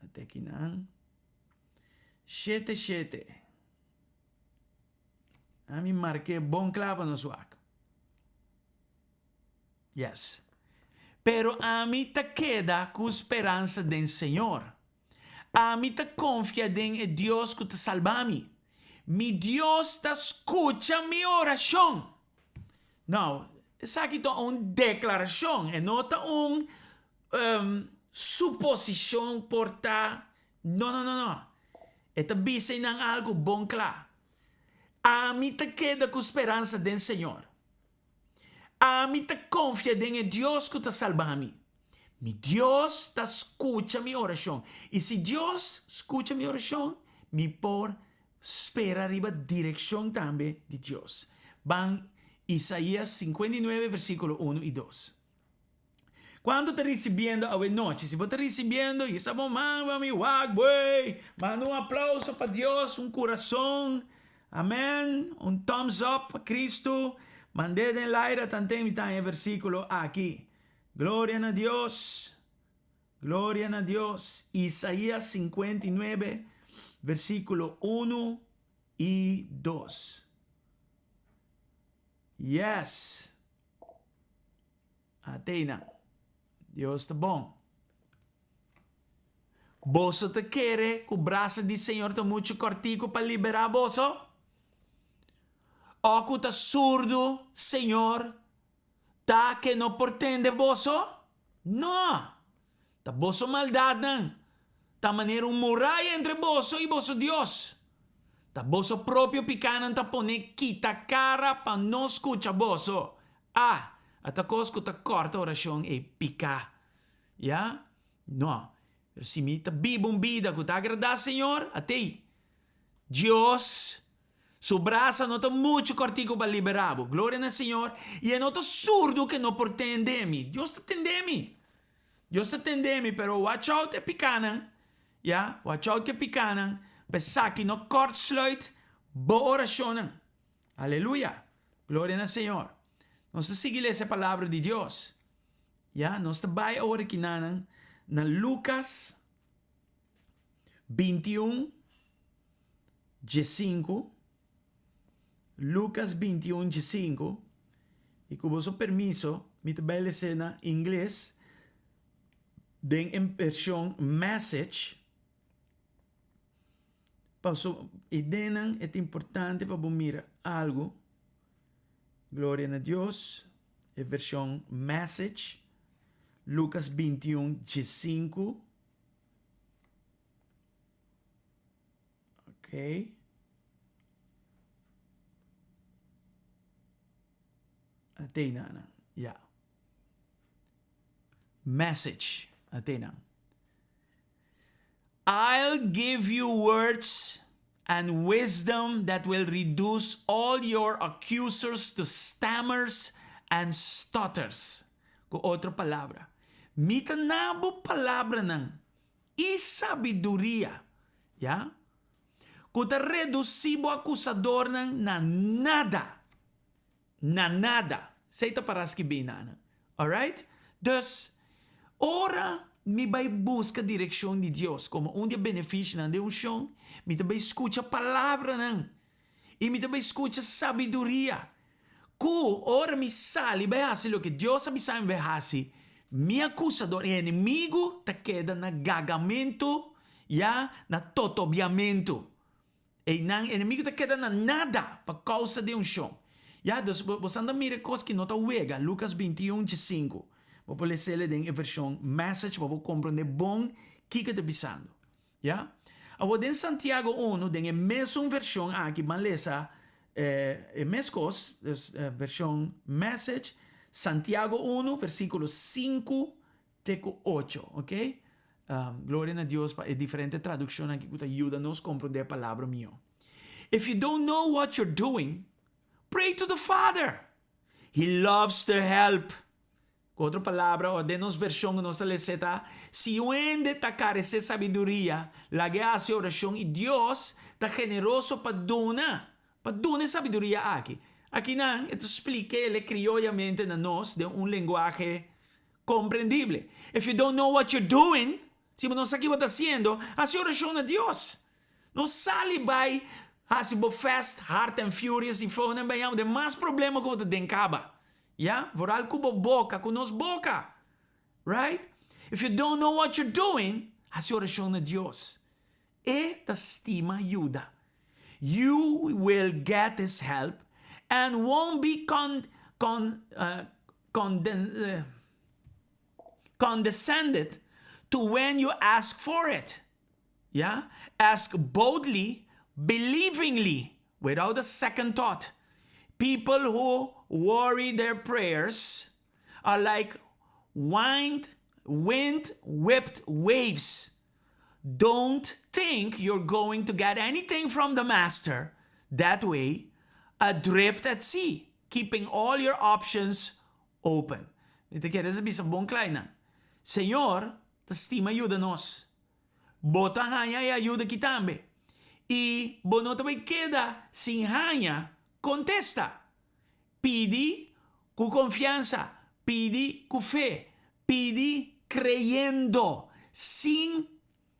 Ate aki nan. Shete shete. Ami mark'é bon kla pa nos wak. Yes. Pero ami ta keda ku speransa den Señor. Ami ta konfia den e Dios ku ta salba mi. Mi Dios ta skucha mi orashon. Nou, esaki ta un deklarashon, e no ta un suposishon por ta. No, no, no, no. E ta bisa einan algu bon kla. Ami ta keda ku speransa den Señor. Ami ta konfia den e Dios ku ta salba mi. Mi Dios ta skucha mi orashon. I si Dios skucha mi orashon, mi por spera riba direkshon tambe di Dios. Ban Isaías 59 versíkulo unu i dos. Kuantu ta risibiendo awe nochi? Si bo ta risibiendo, hisa bo man pa mi wak buey. Manda un aplauso pa Dios, un kurason. Amen. Un thumbs up pa Cristo. Mand'é den laira tanten mi ta haña e versíkulo aki. Gloria na Dios. Gloria na Dios. Isaías 59, versíkulo unu i dos. Yes. Atenan. Dios ta bon. Boso ta kere ku brasa di Señor ta muchu kòrtiku pa liberá boso? O ku ta surdu Señor ta ke no por tende boso? No! Ta boso maldatnan ta manera un muraya entre boso i boso Dios. Ta boso propio pikánan ta pone kita kara pa no skucha boso. A! Ata kos ku ta kòrta orashon ei, piká. Ya? No. Pero si mi ta biba un bida ku ta agradá Señor, atei. Dios Su brasa no ta muchu kòrtiku pa liberá bo. Gloria na Señor. I e no ta surdu ku e no por tende mi. Dios ta tende mi. Dios ta tende mi, pero watch out e pikánan, ya, watch out ku e pikánan, pa esaki no kòrtsluit bo orashonnan. Aleluya! Gloria na Señor. Nos ta sigui lesa e Palabra di Dios. Ya, nos ta bai awor aki nanan na Lukas 21, 15. Lukas 21, 15. I ku boso permiso, mi ta bai les'é na ingles den e vershon Message. Paso idenan e ta importante pa bo mira algu. Gloria na Dios. E vershon Message, Lukas 21, 15. Ok. Atenanan, ya. Message, atenan. I'll give you words and wisdom that will reduce all your accusers to stammers and stutters. Ku otro palabra, mi ta na bo palabranan i sabiduria, ya, ku ta redusí bo akusadornan na nada. Na nada. Esei ta para skibí na nan. Alright? Dus, ora. mi bai buska direkshon di Dios komo un di e benefishinan den unshon, mi ta bai skucha palabranan i mi ta bai skucha sabiduria ku ora mi sali bai hasi loke Dios a bisa mi bai hasi, mi akusador, e enemigu, ta keda na gagamentu, ya, na totobiamentu. Einan enemigu ta keda na nada pa kousa di unshon. Ya, dus bo bo ta mira e kos ki no ta wega, Lukas 21 15. Bo por les'el den e vershon Message pa bo komprondé bon kiko e ta bisando. Ya. Awor den Santiago unu, den e mesun vershon aki ban lesa e mes kos, dus vershon Message, Santiago unu versíkulo sinku te ku ocho, ok. Gloria na Dios pa e diferente tradukshonnan aki ku ta yuda nos komprondé e palabra mihó. If you don't know what you're doing, pray to the Father. He loves to help. Ku otro palabra, o den nos vershon ku nos ta lesa ta, Si un hende ta karesé sabiduria, lag'é hasi orashon i Dios ta generoso pa duna, pa duna e sabiduria aki. Akinan e ta splik'é krioyamente na nos den un lenguahe komprendible. If you don't know what you're doing, si bo no sa ki bo ta hasiendo, hasi orashon na Dios. No sali bai hasi bo fast, hard and furious i fonan bai den mas problema ku bo ta den kaba. Ya, vooral ku bo boka, ku nos boka. Right? If you don't know what you're doing, hasi orashon na Dios. E ta stima yuda. You will get his help and won't be con, con, uh, conden, uh, condescended to when you ask for it. Ya? Ask boldly, believingly, without a second thought. People who worry their prayers are like wind, wind whipped waves. Don't think you're going to get anything from the master that way, adrift at sea, keeping all your options open. Mi ta kere bisa bon kla einan. Señor ta stima yuda nos. Bo ta haña e ayuda aki tambe. I bo no ta bai keda sin haña kontesta. Pidi ku konfiansa, pidi ku fe, pidi kreyendo, sin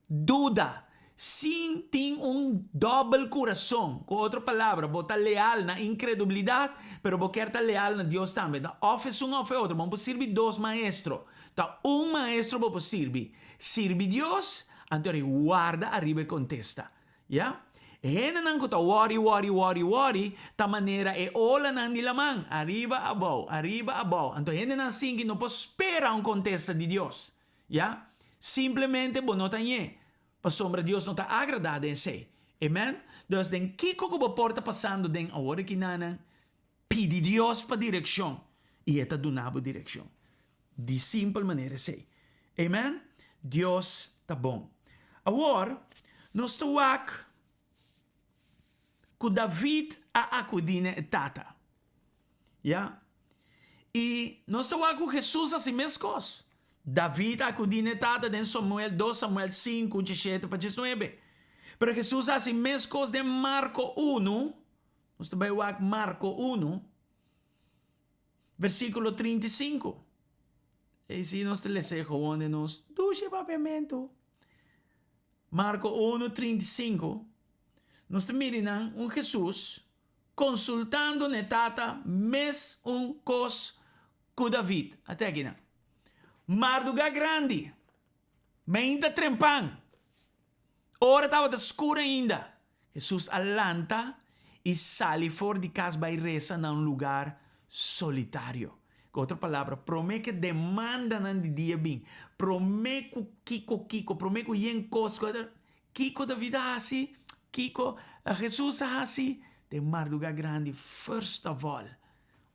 duda, sin tin un dòbel kurason. Ku otro palabra, bo ta leal na inkredubilidat, pero bo kier ta leal na Dios tambe. Ta òf esun òf e otro. Bo no por sirbi dos maestro. Ta un maestro bo por sirbi. Sirbi Dios, anto e warda ariba e kontesta. Ya. E hendenan ku ta wòri, wòri, wòri, wòri, ta manera e olanan di laman, ariba abou, ariba abou. Anto hendenan sinki no por spera un kontesta di Dios. Ya. Simplemente bo no ta ñe, pasobra Dios no ta agradá den esei. Amen. Dus den kiko ku bo por ta pasando den awor aki nanan, pidi Dios pa direkshon, i e ta duna bo direkshon. Di simpel manera esei. Amen? Dios ta bon. Awor, nos ta wak ku David a akudí na e Tata. Ya. I nos ta wak ku Hesus hasi meskos. David a akudí na e Tata den Samuel, dos Samuel sinku, diesshete pa diesnuebe. Pero Hesus a hasi meskos den Marko unu. Nos ta bai wak Marko unu. Versíkulo 35. I si nos ta les'é gewoon den nos dushi papiamentu. Marko 1, 35, nos ta mira nan un Hesus konsultando n'e Tata mes un kos ku David. Ate akinan. Mardugá grandi, mainta trempan. Ora tabata skur ainda, Hesus a lanta i sali for di kas bai resa na un lugar solitario. Ku otro palabra, promé ku e demandanan di dia bin, promé ku kiko kiko, promé ku yen kos, kiko David a hasi, kiko Hesus a hasi den mardugá grandi, first of all,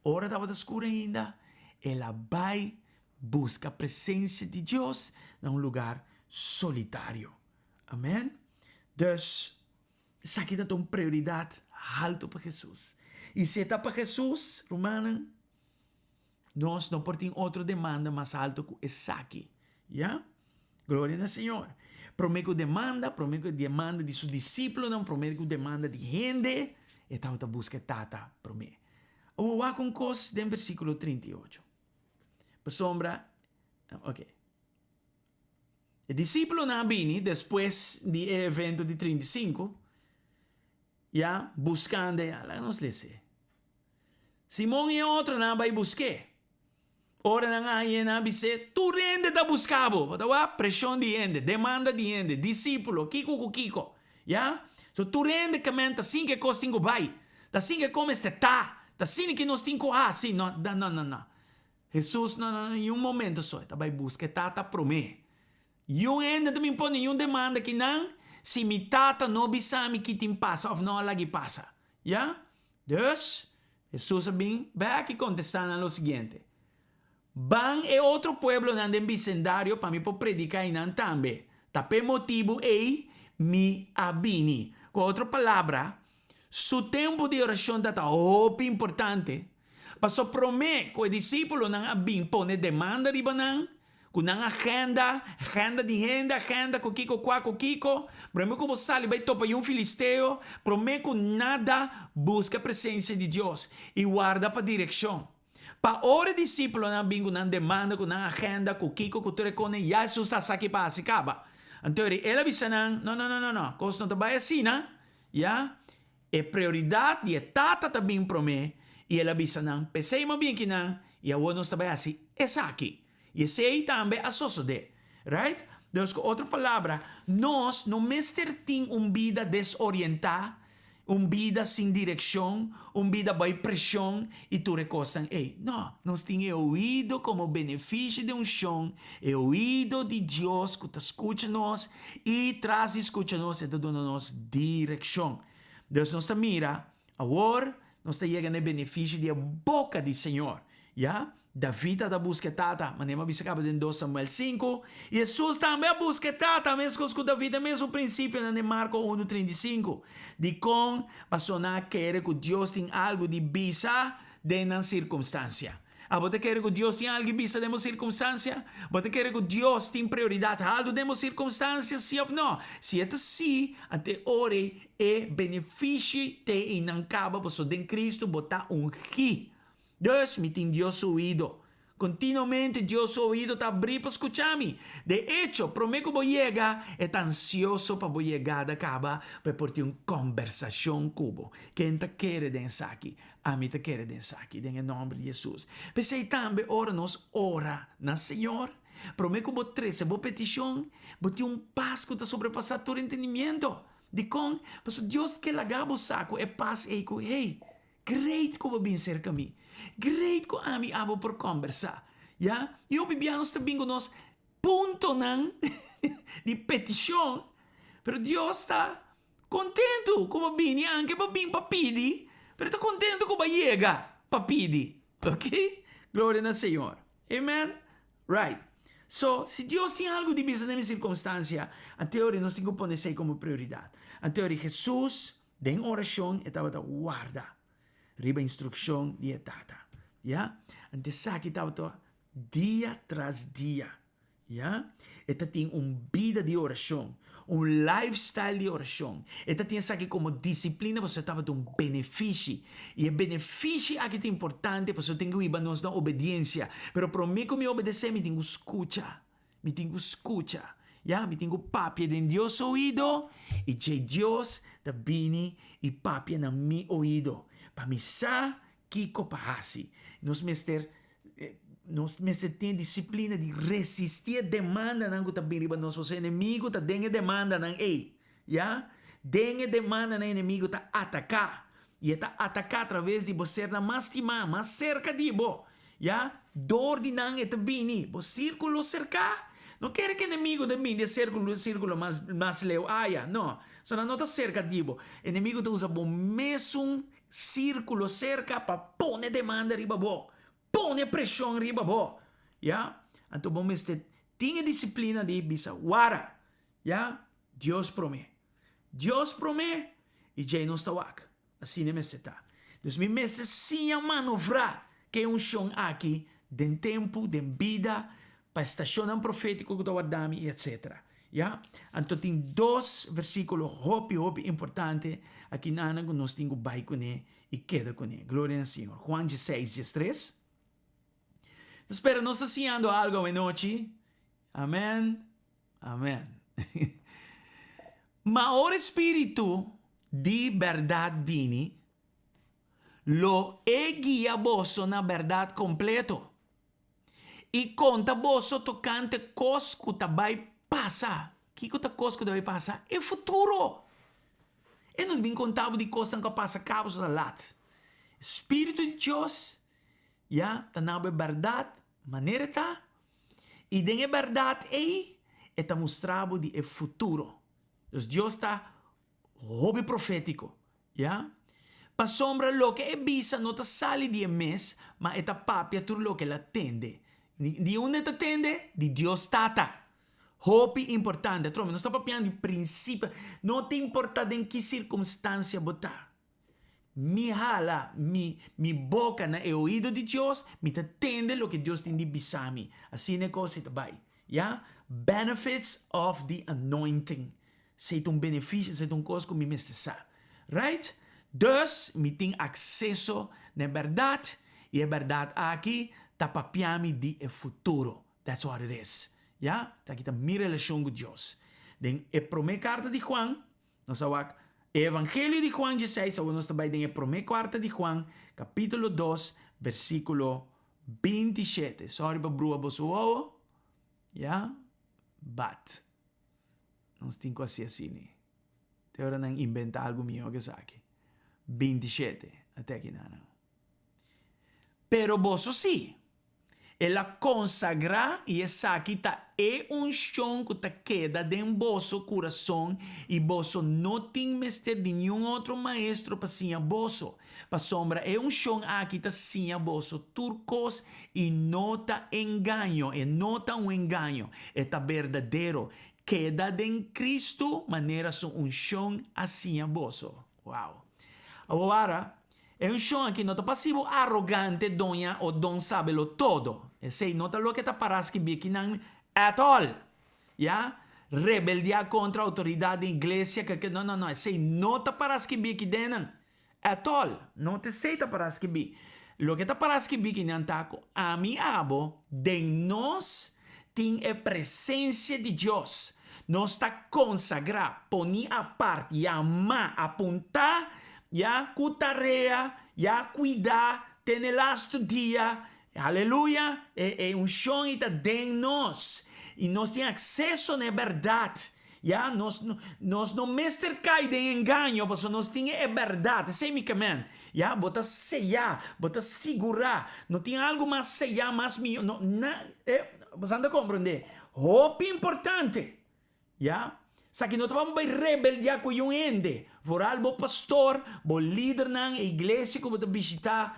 ora tabata skur ainda, el a bai buska presensia di Dios na un lugar solitario. Amen. Dus, esaki ta un prioridat haltu pa Hesus. I si e ta pa Hesus, rumannan, nos no por tin otro demanda mas haltu ku esaki. Ya? Gloria na Señor. Promé ku demanda, promé ku demanda di su disipelnan, promé ku demanda di hende, e tabata buska e Tata promé. Awor wak un kos den versíkulo 38. Pasobra, ok. E disípulonan a bini despues di e evento di 35, ya, buskando e, laga nos lese. Simon i e otronan a bai busk'é. Ora nan a hañ'é, nan a bis'é, Tur hende ta buska bo! Bo ta wak? Preshon di hende, demanda di hende, disípulo, kiko ku kiko. Ya? So tur hende ke men ta sin ke kos tin ku bai, ta sin ke kos mester ta, ta sin ke nos tin ku hasi. No, no, no, no. Hesus no, no, no, un momento so, e ta bai buska e Tata promé. Yun hende ta bin pone yun demanda ki nan, si mi Tata no bisa mi ki tin pasa òf no a lag'i pasa. Ya? Dus, Hesus a bin bèk i kontestá nan lo siguiente, Ban e otro pueblonan den bisendario pa mi por prediká einan tambe. Ta p'e motibu ei mi a bini. Ku otro palabra, su tempu di orashon ta ta hopi importante, pasobra promé ku e disípulonan a bin pone demanda riba nan, Ku nan agenda, agenda di hende, agenda ku kiko kua ku kiko, promé ku bo sali bai topa yun filisteo, promé ku nada buska presensia di Dios i warda pa direkshon. Pa ora e disípulonan bin ku nan demanda, ku nan agenda, ku kiko ku tur e kosnan, ya Hesus ta sa ki pa hasi kaba. Anto el a bisa nan, No, no, no, no, no, kos no ta bai asina, ya. E prioridat di e Tata ta bin promé, i el a bisa nan, P'esei mi a bin akinan, i awor nos ta bai hasi esaki. I esei tambe a sosodé. Right? Dus ku otro palabra, nos no mester tin un bida desorientá, un bida sin direkshon, un bida bai preshon i tur e kosnan ei. No, nos tin e oido komo benefishi di unshon, e oido di Dios ku ta skucha nos i tras di skucha nos e ta duna nos direkshon. Dus nos ta mira, awor nos ta yega na e benefishi di e boka di Señor. Ya, David a ta buska e Tata, manera mi a bisa kaba den dos Samuel sinku, i Hesus tambe a buska e Tata, meskos ku David, e mesun prinsipionan den Marko unu 35. Dikon? Pasobra nan a kere ku Dios tin algu di bisa den nan sirkunstansia. Abo ta kere ku Dios tin algu di bisa den bo sirkunstansia? Bo ta kere ku Dios tin prioridat haltu den bo sirkunstansia, sí òf nò? Si e ta sí, anto e ora ei e benefishi te einan kaba, pasobra den Kristu bo ta ungí. Dus, mi tin Dios su oido. Kontinuamente Dios su oido ta abrí pa skucha mi. De echo, promé ku bo yega, e ta ansioso pa bo yegada kaba pa e por tin un kòmbersashon ku bo. Ken ta kere den esaki? Ami ta kere den esaki, den e nòmber di Hesus. P'esei tambe ora nos ora na Señor, promé ku bo trese bo petishon, bo tin un pas ku ta sobrepasá tur entendimiento. Dikon? Pasobra Dios ke laga bo sa ku e pas ei ku, hey, Great ku bo bin serka mi. Great ku ami abo por kombersá. Ya, i hopi bia nos ta bin ku nos puntonan di petishon, pero Dios ta kontentu ku bo bini anke bo bin pa pidi, pero e ta kontentu ku bo a yega pa pidi. Ok? Gloria na Señor. Amen? Right. So, si Dios tin algu di bisa den mi sirkunstansia, anteori nos tin ku pone esei komo prioridat. Anteori Hesus Den orashon e tabata warda riba instrukshon di e Tata. Ya? Anto esaki tabata dia tras dia. Ya? E ta tin un bida di orashon, un lifestyle di orashon. E ta tin esaki komo disiplina pasobra e tabata un benefishi. I e benefishi aki ta importante pasobra tin ku hiba nos na obediensia. Pero promé ku mi obedesé mi tin ku skucha. Mi tin ku skucha, ya, mi tin ku papia den Dios su oido, i djei Dios ta bini i papia na mi oido, pa mi sa kiko pa hasi. Nos mester, nos mester tin e disiplina di resistí e demandanan ku ta bini riba nos, pasobra e enemigu ta den e demandanan ei. Ya, den e demandanan enemigu ta ataká, i e ta ataká atraves di bo sernan mas stimá, mas serka di bo. Ya, dor di nan e ta bini. Bo sírkulo serká. No kere ku enemigu ta bini di e sírkulo, sírkulo mas, mas leu aya. No, so nan no ta serka di bo. Enemigu ta usa bo mesun sírkulo serka pa pone demanda riba bo, pone preshon riba bo. Ya, anto bo mester tin e disiplina di bisa, Wara, Ya, Dios promé. Dios promé i djei nos ta wak. Asina e mester ta. Dus mi mester siña manovrá ku e unshon aki den tempu, den bida, pa e stashonnan profétiko ku ta warda mi i etsetera. Ya? Anto tin dos versíkulo hopi, hopi importante aki nan ku nos tin ku bai kuné i keda kuné. Gloria na Señor. Juan diesseis, diestres. Ta spera nos ta siñando algu awenochi. Amen. Amen. Ma ora e Spiritu di bèrdat bini, lo e guia boso na bèrdat kompleto i konta boso tokante kos ku ta bai pasa. Kiko ta kos ku ta bai pasa? E futuro! E no ta bin konta bo di kosnan ku a pasa kaba so ta lat. Spiritu di Dios ya ta na bo e bèrdat manera e ta, i den e bèrdat ei e ta mustra bo di e futuro. Dus Dios ta hopi profétiko, ya. Pasobra loke e bisa no ta sali di e mes, ma e ta papia tur loke el a tende. Di unda e ta tende? Di Dios Tata. Hopi importante. Atrobe, nos ta papiando di prinsipio. No ta importa den ki sirkunstansia bo ta. Mi hala mi mi boka na e oido di Dios, mi ta tende loke Dios tin di bisa mi. Asina e kos ei ta bai. Ya. Benefits of the anointing. Esei ta un benefisio, esei ta un kos ku mi mester sa. Right? Dus, mi tin akseso na e bèrdat, i e bèrdat aki ta papia mi di e futuro. That's what it is. Ya? Taki ta mi relashon ku Dios. Den e promé karta di Juan, nos a wak e Evangelio di Juan dieseis, awor nos ta bai den e promé karta di Juan, kapítulo dos, versíkulo bintishete. Sorry pa brua boso wowo, ya, but nos tin ku hasi asini. Te ora nan inventa algu mihó ku esaki. Bintishete, a te aki nan. Pero boso sí, El a konsagrá i esaki ta e unshon ku ta keda den boso kurason i boso no tin mester di niun otro maestro pa siña boso, pasobra e unshon aki ta siña boso tur kos i no ta engaño, e no ta un engaño, e ta berdadero. Keda den Kristu manera su unshon a siña boso. Wow! Awor, E unshon aki no ta pa si bo arogante doña o don sabelo todo. Esei no ta loke ta para skibí akinan at all. Ya? Rebeldiá kontra outoridat den iglesia, ke no, no, no. Esei no ta para skibí aki dennan. At all. No ta esei ta para skibí. Loke ta para skibí akinan ta ku ami abo den nos tin e presensia di Dios. Nos ta konsagrá, poní apart, yamá, apuntá, ya, ku tarea, ya, kuidá, te n'e lastu dia. Aleluya! E e unshon ei ta den nos, i nos tin akseso na e bèrdat. Ya, nos nos no mester kai den engaño, pasobra nos tin e bèrdat. Esei mi ke men. Ya, bo ta seyá, bo ta sigurá. No tin algu mas seyá, mas mihó, no, na, e, bo sa ta komprendé. Hopi importante! Ya. Esaki no ta pa bo bai rebeldiá ku yun hende. Vooral bo pastor, bo lidernan, e iglesia ku bo ta bishitá.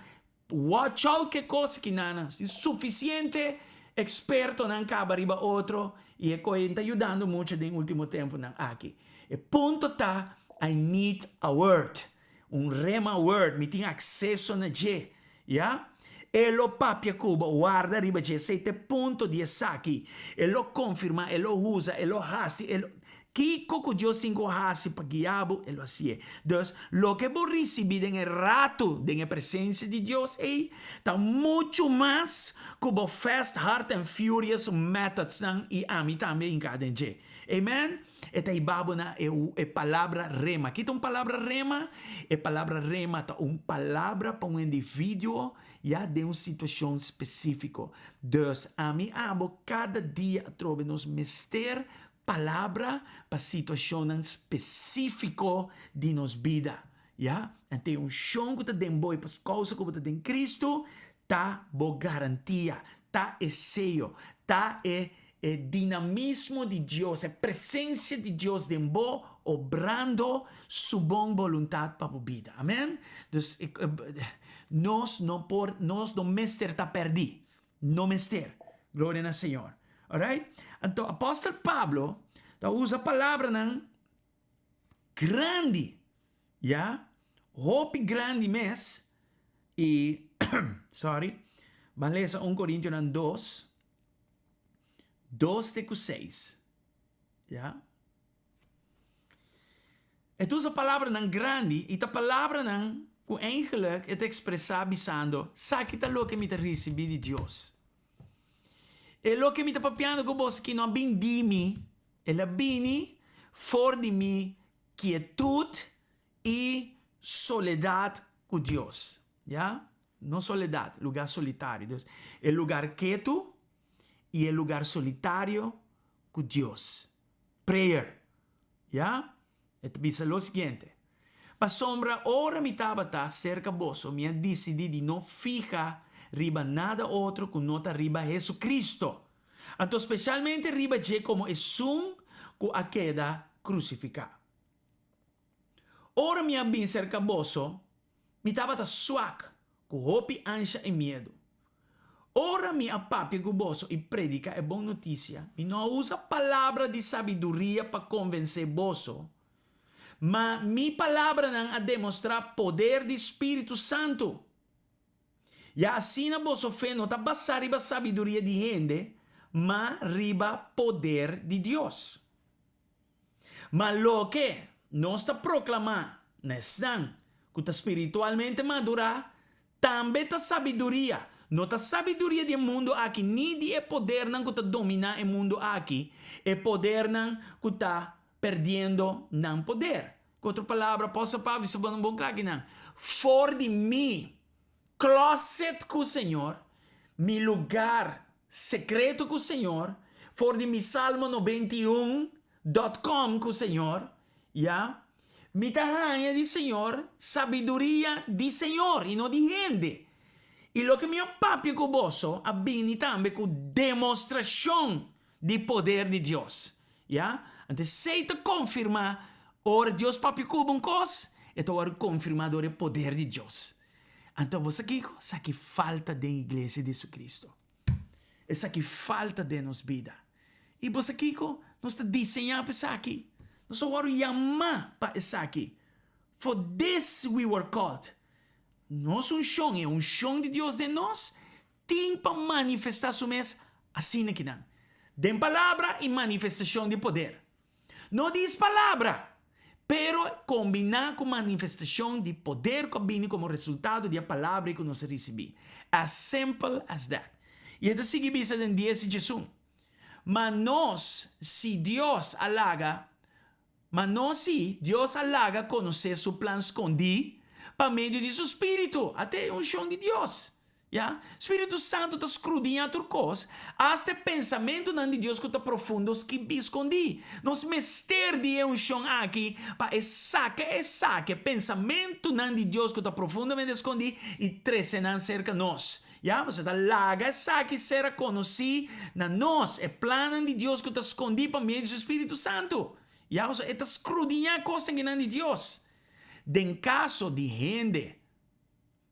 Watch out ku e kos akinan. Tin sufisiente ekspertonan kaba riba otro i e koe ta yudando mucho den ultimo tempunan aki. E punto ta, I need a word. Un rema word, mi tin akseso na dje. Ya? E lo papia ku bo, warda riba dje, esei ta e punto di esaki. E lo konfirmá, e lo usa, e lo hasi, e lo. Kiko ku Dios tin ku hasi pa guia bo, e lo hasié. Dus, loke bo risibí den e ratu den e presensia di Dios ei, ta muchu mas ku bo fast, hard and furious methodsnan i ami tambe hinká den dje. Amen? E ta hiba bo na e e palabra rema. Ki ta un palabra rema? E palabra rema ta un palabra pa un individuo ya den un situacion specifico. Dus ami abo cada dia atrobe nos mester palabra pa situacionnan specifico di nos bida. Ya, anto e unshon ku ta den bo i pa kousa ku bo ta den Kristu ta bo garantia, ta e seyo, ta e e dinamismo di Dios, e presensia di Dios den bo obrando su bon boluntat pa bo bida. Amen? Dus nos no por, nos no mester ta pèrdí. No mester. Gloria na Señor. Alright? Anto apòstel Pablo ta usa palabranan grandi, ya, hopi grandi mes, i, sorry, ban lesa un Korintionan dos, dos te ku seis, ya. E ta usa palabranan grandi i ta palabranan ku eigenlijk e ta ekspresá bisando, Saki ta loke mi ta risibí di Dios. E loke mi ta papiando ku boso ki no a bin di mi. El a bini for di mi kietut i soledat ku Dios. Ya? No soledat, lugar solitario. Dus, e lugar ketu i e lugar solitario ku Dios. Prayer. Ya? E ta bisa lo siguiente, Pasobra ora mi tabata serka boso, mi a disidí di no fiha riba nada otro ku no ta riba Hesu-Kristo, anto spesialmente riba dje komo esun ku a keda krusifiká. Ora mi a bin serka boso, mi tabata swak, ku hopi ansha i miedu. Ora mi a papia ku boso i prediká e bon notisia, mi no a usa palabra di sabiduria pa konvensé boso, ma mi palabranan a demostrá poder di spiritu santu. Ya asina boso fe no ta basá riba sabiduria di hende, ma riba poder di Dios. Ma loke nos ta proklamá na esnan ku ta spiritualmente madurá tambe ta sabiduria. No ta sabiduria di e mundu aki ni di e podernan ku ta dominá e mundu aki, e podernan ku ta perdiendo nan poder. Ku otro palabra, Apòstel Pablo bisa bon bon kla akinan, For di mi Closet cu Señor, mi lugar secreto cu Señor, for di mi Salmo 91 dot com cu Señor, ya, mi ta haña di Señor sabiduria di Señor y no di hende. Y loke mi a papia cu boso a bini tambe cu demostracion di poder di Dios. Ya? Anto esei ta konfirmá ora Dios papia ku bo un kos, e ta wòrdu konfirmá dor e poder di Dios. Anto bo sa kiko? Esaki falta den Iglesia di Jesucristo. Esaki falta den nos bida. I bo sa kiko? Nos ta diseñá pa esaki. Nos a wòrdu yamá pa esaki. For this we were called. Nos unshon, e unshon di Dios den nos, Tin pa manifestá su mes asina ki nan, den palabra i manifestashon di poder. No dis palabra, pero kombiná ku manifestashon di poder ku a bini komo resultado di e palabra ei ku nos a risibí. As simple as that. I e ta sigui bisa den dies i djesun, Ma nos, si Dios a laga, ma nos si Dios a laga konosé su plan skondí pa medio di su spiritu, ata e unshon di Dios. Ya, Spiritu Santu ta skrudiñá tur kos, asta e pensamentunan di Dios ku ta profundo skibí skondí. Nos mester di e unshon aki pa e saka e saka e pensamentunan di Dios ku ta profundamente skondí i trese nan serka nos. Ya, pasobra ta laga esaki ser konosí na nos, e plannan di Dios ku ta skondí pa medio di su Spiritu Santu. Ya, pasobra e ta skrudiñá kosnan kinan di Dios. Den kaso di hende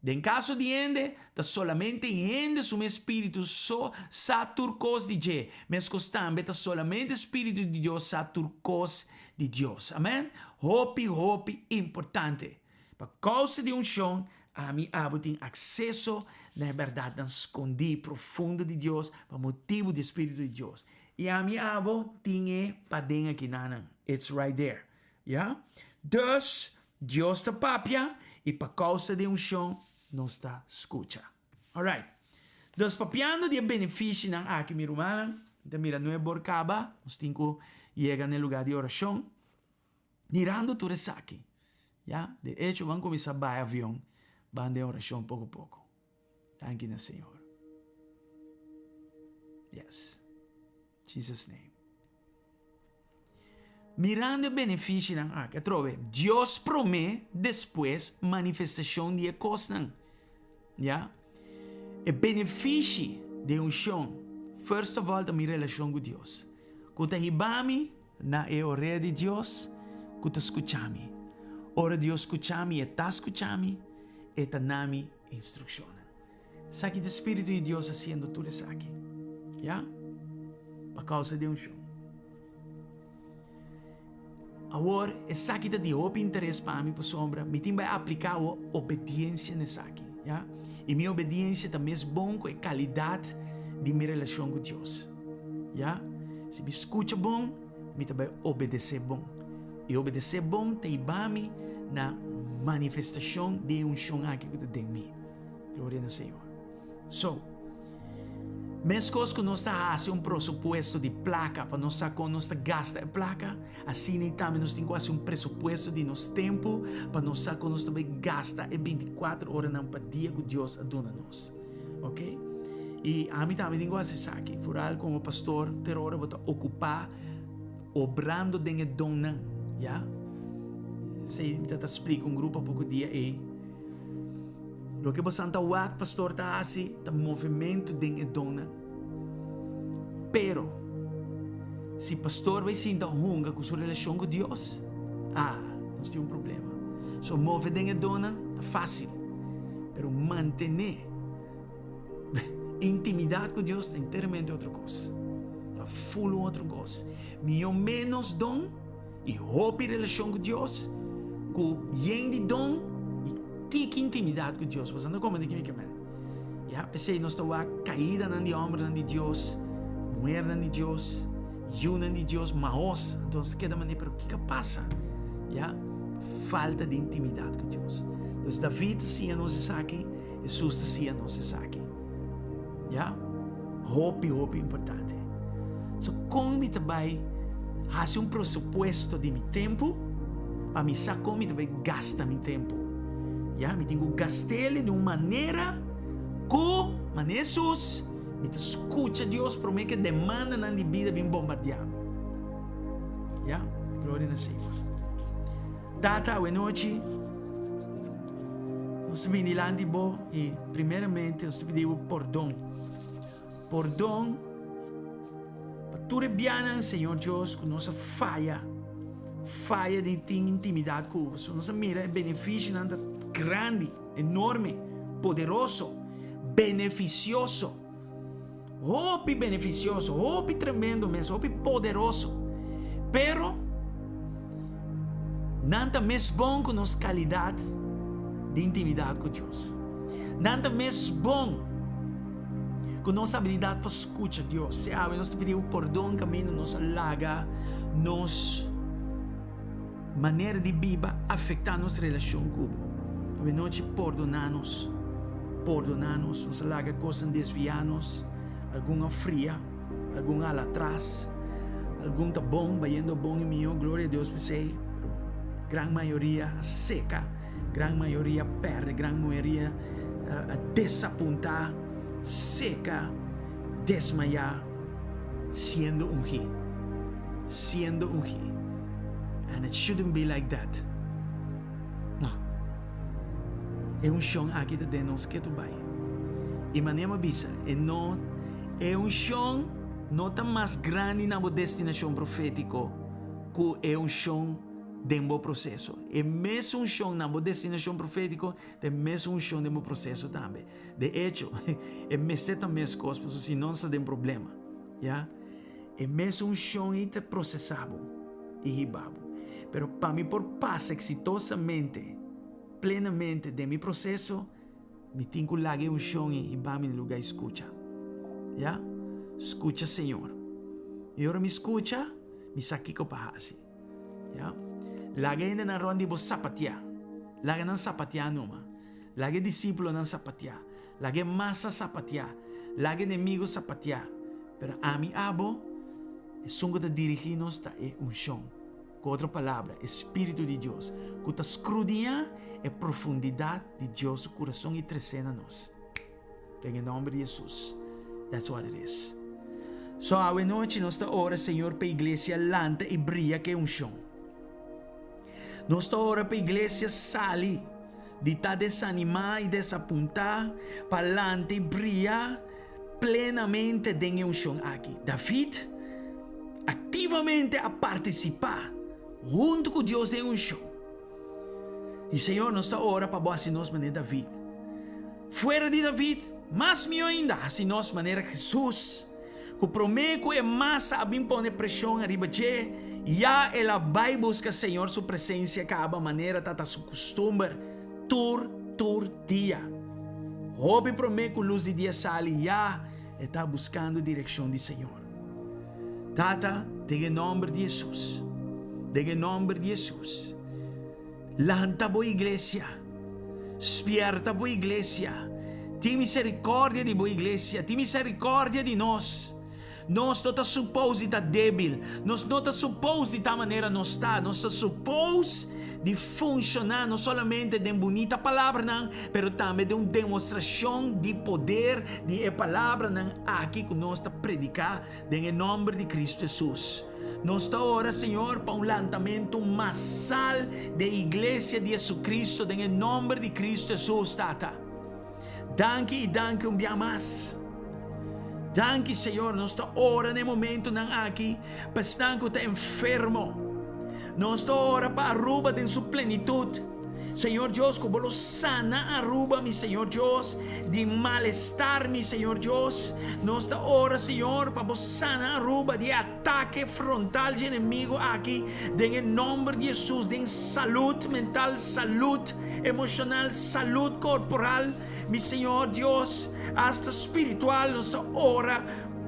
Den kaso di hende, ta solamente hende su mes spiritu so sa tur kos di dje, meskos tambe ta solamente spiritu di Dios sa tur kos di Dios. Amen? Hopi, hopi importante. Pa kousa di unshon, ami abo tin akseso na e bèrdatnan skondí, profundo di Dios pa motibu di e spiritu di Dios. I ami abo tin e paden akinanan. It's right there. Ya? Dus, Dios ta papia i pa kousa di e unshon nos ta skucha. Alright. Dus papiando di e benefishinan aki mi rumannan, mi ta mira nuebor kaba, nos tin ku yega na e lugá di orashon. Mirando tur esaki, ya, de echo ban kuminsá bai avion, ban den orashon poko poko. Danki na Señor. Yes. Jesus name. Mirando e benefishinan aki, atrobe, Dios promé, despues manifestashon di e kosnan. Ya? E benefishi di e unshon, first of all, ta mi relashon ku Dios, ku ta hiba mi na e orea di Dios ku ta skucha mi. Ora Dios skucha mi, e ta skucha mi, e ta na mi instrukshonnan. Esaki ta e Spiritu di Dios hasiendo tur esaki. Ya? Pa kousa di unshon. Awor, esaki ta di hopi interes pa mi pasobra mi tin bai apliká awor obediensia na esaki. Ya? I mi obediensia ta mes bon ku e kalidat di mi relashon ku Dios. Ya? Si mi skucha bon, mi ta bai obedesé bon. I obedesé bon ta hiba mi na manifestashon di e unshon aki ku ta den mi. Gloria na Señor. So, Meskos ku nos ta hasi un prosupuesto di plaka pa nos sa kon nos ta gasta e plaka, asina ei tambe nos tin ku hasi un presupuesto di nos tempu pa nos sa kon nos ta bai gasta e bintikuater oranan pa dia ku Dios a duna nos. Ok? I ami tambe tin ku hasi esaki. Foral komo pastor, ter ora bo ta okupá obrando den e donnan, ya? Esei mi ta ta splika un grupo poko dia ei. Loke bosan ta wak pastor ta hasi ta movementu den e donnan. Pero, si pastor bai sinta hunga ku su relashon ku Dios, ah, nos tin un problema. So move den e donnan ta fásil, pero mantené intimidat ku Dios ta enteramente otro kos. Ta ful un otro kos. Mihó ménos don i hopi relashon ku Dios ku yen di don i tiki intimidat ku Dios. Boso no komprende kiko mi ke men. Ya, p'esei nos ta wak kaidanan di hòmbernan di Dios, muhernan di Dios, yunan di Dios, mahos. Anto nos ta keda manera, pero kiko a pasa? Ya, falta di intimidat ku Dios. Dus David ta siña nos esaki, Hesus ta siña nos esaki. Ya? Hopi, hopi importante. So, kon mi ta bai hasi un presupuesto di mi tempu pa mi sa kon mi ta bai gasta mi tempu? Ya, mi tin ku gast'el di un manera ku, manera Hesus, mi ta skucha Dios promé ku e demandanan di bida bin bombardiá mi. Ya? Gloria na Señor. Tata, awe nochi nos ta bini dilanti bo i primeramente nos ta pidi bo pordon. Pordon pa tur e bianan, Señor Dios, ku nos a faya, faya di tin intimidat ku bo. So nos a mira e benefisionan ta grandi, enorme, poderoso, benefisioso. Hopi benefisioso, hopi tremendo mes, hopi poderoso. Pero nan ta mes bon ku nos kalidat di intimidat ku Dios. Nan ta mes bon ku nos abilidat pa skucha Dios. P'esei awe nos ta pidi bo pordon kaminda nos a laga nos Manera di biba afektá nos relashon ku bo. Awe nochi pordoná nos. Pordoná nos. Nos a laga kosnan desviá nos. Algun a fria, algun a hala atras, algun ta bon, bayendo bon i mihó, gloria a Dios p'esei, pero gran mayoria a seka, gran mayoria a pèrdè, gran mayoria a desapuntá, seka, desmayá, siendo ungí. Siendo ungí. And it shouldn't be like that. No. E unshon aki ta den nos ketu bai. I manera mi a bisa, e no, e unshon no ta mas grandi na bo destinashon profétiko ku e unshon den bo proseso. E mes unshon na bo destinashon profétiko ta e mes unshon den bo proseso tambe. De echo, e mester ta meskos, pasobra si no nos ta den problema. Ya. E mesun unshon ei ta prosesá bo i hiba bo. Pero pa mi por pasa eksitosamente, plenamente den mi proseso, mi tin ku laga e unshon ei hiba mi na lugá i skucha. Ya? Skucha Señor. I ora mi skucha, mi sa kiko pa hasi. Ya? Laga e hendenan rònt di bo sapatiá. Laga nan sapatiá numa. Laga e disípulonan sapatiá. Laga e masa sapatiá. Laga e enemigo sapatiá. Pero ami abo, esun ku ta dirigí nos ta e unshon. Ku otro palabra, e spiritu di Dios, ku ta skrudiñá e profundidat di Dios su kurason i tres'é na nos. Den e nòmber di Hesus. That's what it is. So awe nochi nos ta ora, Señor, pa e iglesia lanta i bria ku e unshon. Nos ta ora pa iglesia sali di ta desanimá i desapuntá pa lanta i bria plenamente den e unshon aki. David aktivamente a partisipá huntu ku Dios den e unshon. I Señor, nos ta ora pa bo hasi nos manera David. Fuera di David, mas mihó ainda, hasi nos manera Hesus. Ku promé ku e masa a bin pone preshon ariba dje, ya el a bai buska Señor su presensia kaba manera ta ta su kustumber tur tur dia. Hopi promé ku lus di dia sali ya e ta buskando direkshon di Señor. Tata, den e nòmber di Hesus, den e nòmber di Hesus, lanta bo iglesia, spièrta bo iglesia. Tin misericordia di bo iglesia, tin misericordia di nos. Nos no ta suppose di ta debil, nos no ta suppose di ta manera nos ta, nos ta suppose di funciona no solamente den bunita palabranan, pero tambe den un demostracion di poder di e palabranan aki cu nos ta predica den e nomber di Cristo Jesus. Nos ta ora, Señor, pa un lantamento masal di e Iglesia di Jesucristo den e nomber di Cristo Jesus, Tata. Danki i danki un bia mas. Danki, Señor, nos ta ora na e momentonan aki pa esnan ku ta enfermo. Nos ta ora pa Aruba den su plenitut. Señor Dios, ku bo lo sana Aruba, mi Señor Dios, di malestar, mi Señor Dios. Nos ta ora, Señor, pa bo sana Aruba di e atake frontal dje enemigo aki, den e nomber di Jesus, den salud mental, salud emocional, salud corporal, mi Señor Dios, hasta spiritual, nos ta ora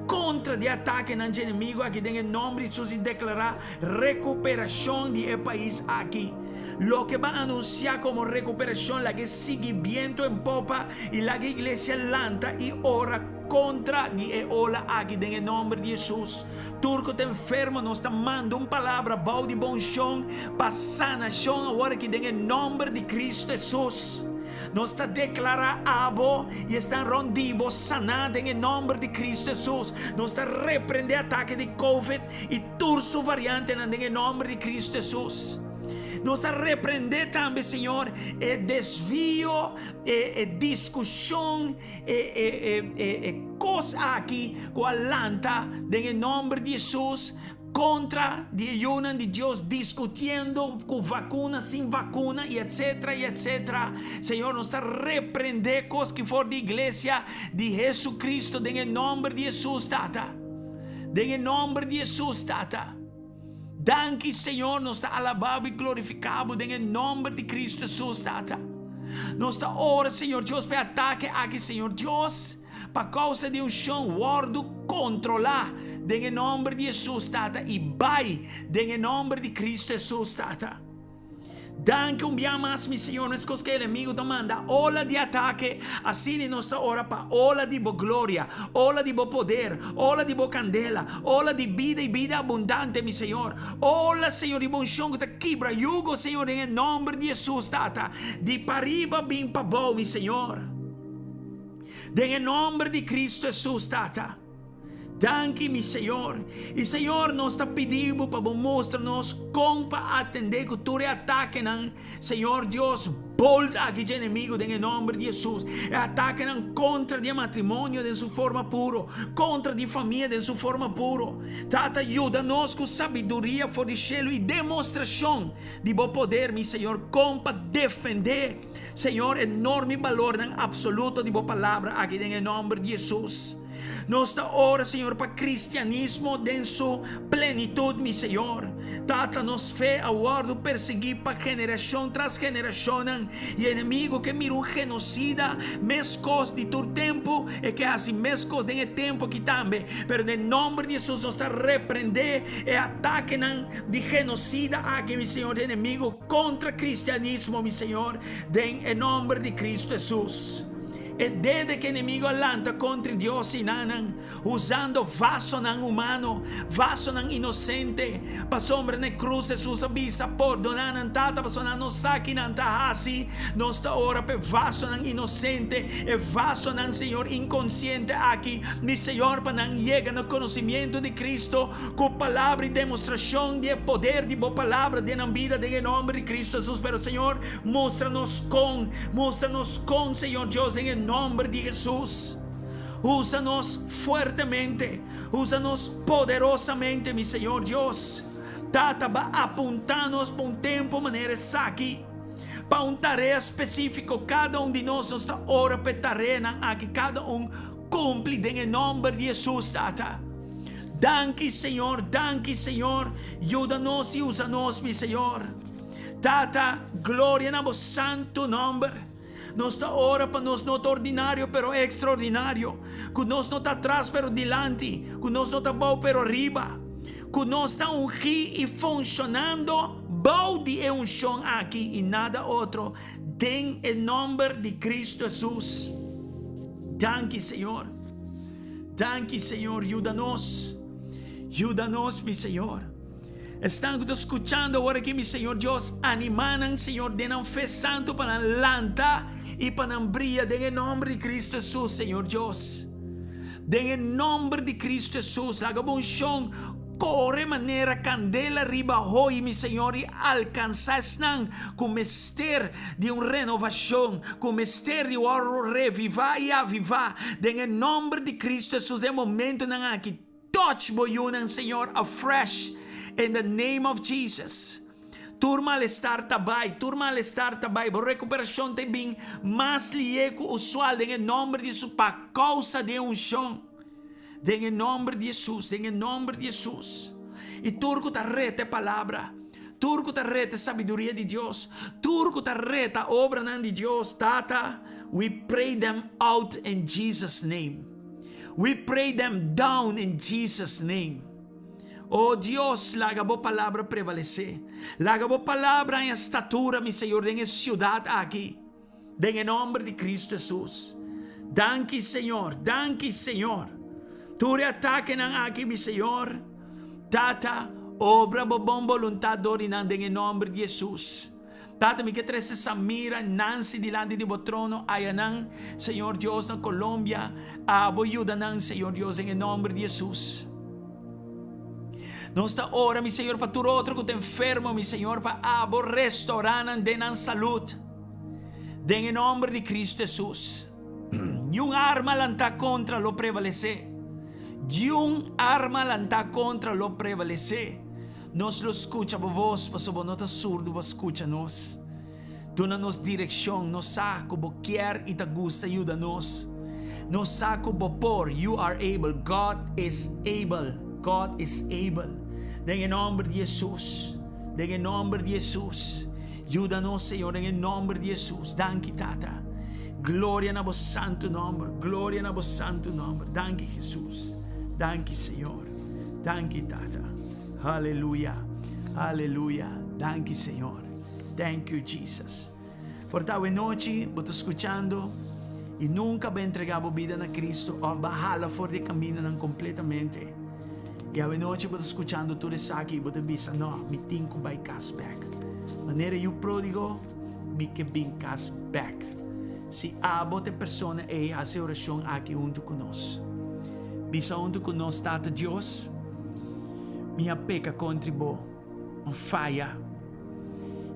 contra di e atakenan dje enemigo aki den e nomber di Jesus i declara recuperacion di e pais aki. Loke bo a anuncia como recuperacion laga e sigui biento en popa i laga e iglesia lanta i ora contra di e ola aki den e nomber di Jesus. Tur cu ta enfermo nos ta manda un palabra bou di bo uncion pa sanacion awor aki den e nomber di Cristo Jesus. Nos ta declara abo y esnan rond di bo sana den e nomber di Cristo Jesus. Nos ta reprende atake di covid y tur su variantenan den e nomber di Cristo Jesus. Nos ta reprende tambe, Señor, e desvio, e e discusion, e e e e e cos aki cu a lanta den e nomber di Jesus contra di e yunan di Dios discutiendo cu vacuna, sin vacuna y etcetera y etcetera. Señor, nos ta reprende cos ki for di iglesia di Jesucristo den e nomber di Jesus, Tata. Den e nomber di Jesus, Tata. Danki, Señor, nos ta alabá bo i glorifiká bo den e nomber di Cristo Jesus, Tata. Nos ta ora, Señor Dios, pa e atake aki, Señor Dios, pa kousa di unshon wòrdu kontrolá den e nomber di Jesus, Tata, i bai den e nomber di Cristo Jesus, Tata. Danki un bia mas, mi Señor, meskos ku e enemigu ta manda ola di atake, asina nos ta ora pa ola di bo gloria, ola di bo poder, ola di bo kandela, ola di bida i bida abundante, mi Señor. Ola, Señor, di bo unshon ku ta kibra yugo, Señor, den e nòmber di Hesus, Tata, di pariba bin pabou, mi Señor. Den e nòmber di Kristu Hesus, Tata. Danki, mi Señor. I Señor, nos ta pidi Bo pa Bo mustra nos kon pa atendé ku tur e atakenan, Señor Dios, bold aki dje enemigu den e nòmber di Hesus. E atakenan kontra di e matrimonio den su forma puro, kontra di famia den su forma puro. Tata, yuda nos ku sabiduria for di shelu i demostrashon di Bo poder, mi Señor, kon pa defendé, Señor, e norma i balornan apsoluto di Bo Palabra aki den e nòmber di Hesus. Nos ta ora, Señor, pa cristianismo den su plenitud, mi Señor. Tata, nos fe a wordo persegui pa generacion tras generacionnan, y enemigo ke mira un genocida mescos di tur tempo, e ke haci mescos den e tempo aki tambe. Pero den nomber di Jesus nos ta reprende e atakenan di genocida aki, mi Señor, di enemigo contra cristianismo, mi Señor, den e nomber di Cristo Jesus. E dede ku enemigo a lanta kontra Dios i nannan, usando vasonan humano, vasonan inosente, pasobra na e krus Hesus a bisa, Pordoná nan, Tata, pasobra nan no sa ki nan ta hasi. Nos ta ora pa e vasonan inosente, e vasonan, Señor, inkonsiente aki, mi Señor, pa nan yega na konosimiento di Cristo ku palabra i demostrashon di e poder di Bo Palabra den nan bida, den e nòmber di Cristo Hesus. Pero, Señor, Mustra nos kon, mustra nos kon, Señor Dios, den e nomber di Hesus. Usa nos fuertemente, usa nos poderosamente, mi Señor Dios. Tata, ba apunta nos pa un tempo manera esaki, pa un tarea spesífiko. Kada un di nos, nos ta ora pa e tareanan aki, kada un kumpli den e nomber di Hesus, Tata. Danki, Señor, danki, Señor. Yuda nos i usa nos, mi Señor. Tata, gloria na bo santu nomber. Nos ta ora pa nos no ta ordinario pero extraordinario, ku nos no ta atras pero dilanti, ku nos no ta bou pero ariba, ku nos ta ungí i funshonando bou di e unshon aki i nada otro, den e nomber di Cristo Jesus. Danki Señor. Danki Señor, yuda nos. Yuda nos, mi Señor. Esnan ku ta skuchando awor aki, mi Señor Dios, animá nan, Señor, den nan fe santu pa nan lanta i pa nan bria den e nòmber di Kristu Hesus, Señor Dios. Den e nòmber di Kristu Hesus, laga bo unshon kore manera kandela riba hoi, mi Señor, i alkansá esnan ku mester di un renovashon, ku mester di wòrdu revivá i avivá den e nòmber di Kristu Hesus den momentunan aki. Touch bo yunan, Señor, afresh in the name of Jesus. Tur malestar ta bai, tur malestar ta bai. Bo rekuperashon ta bin mas lié ku usual den e nòmber di Hesus pa kousa di e unshon. Den e nòmber di Hesus, den e nòmber di Hesus. I tur ku ta reta e palabra, tur ku ta reta e sabiduria di Dios, tur ku ta reta obranan di Dios, Tata, we pray them out in Jesus name. We pray them down in Jesus name. Oh Dios, laga bo palabra prevalesé. Laga bo palabra haña statura, mi Señor, den e siudat aki. Den e nòmber di Kristu Hesus. Danki, Señor. Danki, Señor. Tur e atakenan aki, mi Señor. Tata, obra bo bon boluntat dor di nan den e nòmber di Hesus. Tata, mi ke trese Samira, Nancy dilanti di bo trono, ayanan, Señor Dios, na Colombia. Abo yuda nan, Señor Dios, den e nòmber di Hesus. Nos ta ora, mi Señor, pa tur otro ku ta enfermo, mi Señor, pa abo restaurá nan den nan salud. Den e nòmber di Kristu Hesus. Niun arma lantá kontra lo prevalesé. Niun arma lantá kontra lo prevalesé. Nos lo skucha bo vos, pasobra bo no ta surdu pa skucha nos. Duna nos direkshon, nos sa ku bo kier i ta gusta yuda nos. Nos sa ku bo por, you are able, God is able, God is able. Den e nòmber di Hesus, den e nòmber di Hesus. Yuda nos, Señor, den e nòmber di Hesus. Danki, Tata. Gloria na bo santu nòmber, gloria na bo santu nòmber. Danki, Hesus. Danki, Señor. Danki, Tata. Haleluya, haleluya. Danki, Señor. Thank you, Jesus. Por ta nochi, bo ta skuchando i nunka bo a entregá bo bida na Kristu òf bo a hala for di e kamindanan kompletamente. I awe nochi bo ta skuchando tur esaki i bo ta bisa, No, mi tin ku bai kas bèk. Manera yu pródigo, mi ke bin kas bèk. Si abo ta e persona ei, hasi e orashon aki huntu ku nos. Bisa huntu ku nos, Tata Dios, mi a peka kontri bo, mi a faya,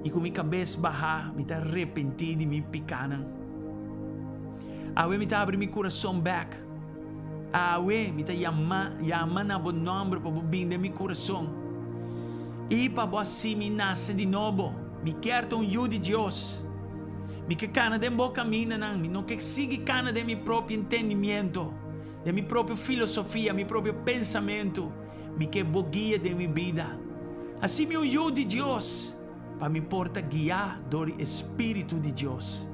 i ku mi kabes bahá mi ta arepentí di mi pikánan. Awe mi ta abri mi kurason bèk. Awe mi ta yama, yama na bo nòmber pa bo bin den mi kurason i pa bo hasi mi nase di nobo. Mi kier ta un yu di Dios. Mi ke kana den bo kamindanan. Mi no ke sigui kana den mi propio entendimiento, den mi propio filosofia, mi propio pensamentu. Mi ke bo guia den mi bida. Hasi mi un yu di Dios pa mi por ta guiá dor di e Spiritu di Dios.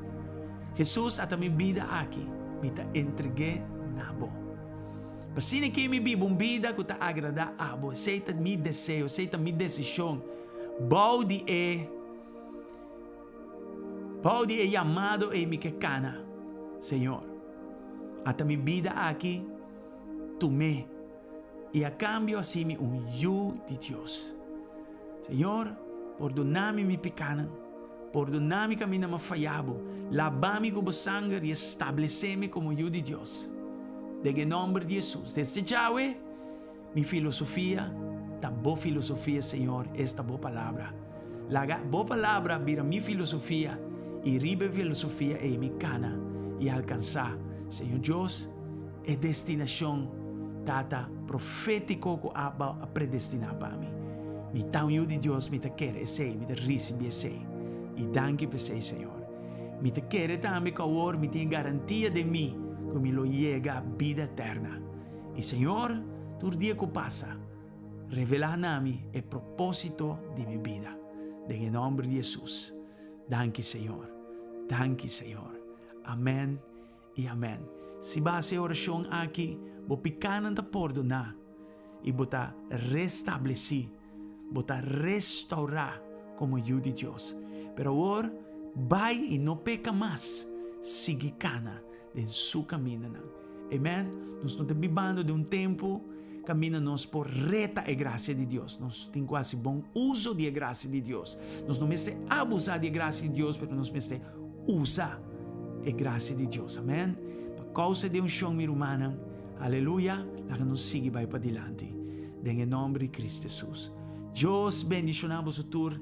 Hesus a ta mi bida aki, mi ta entreg'é na bo. P'asina ke mi biba un bida ku ta agradá abo, esei ta mi deseo, esei ta mi desishon bou di e bou di e yamado ei mi ke kana, Señor. A ta mi bida aki, tum'é i a kambio hasi mi un yu di Dios. Señor, pordoná mi mi pikánan. Pordoná mi kaminda m'a fayá bo. Labá mi ku bo sanger i establesé mi komo yu di Dios. Den e nòmber di Hesus. Desde djawe, mi filosofia ta bo filosofia, Señor, esta bo Palabra. Laga bo Palabra bira mi filosofia i riba e filosofia ei mi kana i alkansá, Señor Dios, E destinashon tata profétiko ku Abba a predestiná pa mi. Mi ta un yu di Dios, mi ta kere esei, mi ta risibí esei. I danki pa esei, Señor. Mi ta kere tambe ku awor mi tin e garantia den mi ku mi lo yega bida eterna. I Señor, tur dia ku pasa, revelá na mi e propósito di mi bida. Den e nòmber di Hesus. Danki, Señor. Danki, Señor. Amèn. I amèn. Si bo hasi e orashon aki, bo pikánan ta pordoná i bo ta restablesí, bo ta restourá komo yu di Dios. Pero awor, bai i no peka mas, sigui kana. den su kamindanan. Amen. Nos no ta bibando den un tempu kaminda nos por reta e grasia di Dios. Nos tin ku hasi bon uso di e grasia di Dios. Nos no mester abusá di e grasia di Dios, pero nos mester usa e grasia di Dios. Amen. Pa kousa di e unshon, mi rumannan, aleluya, laga nos sigui bai padilanti den e nòmber di Kristu Hesus. Dios bendishoná boso tur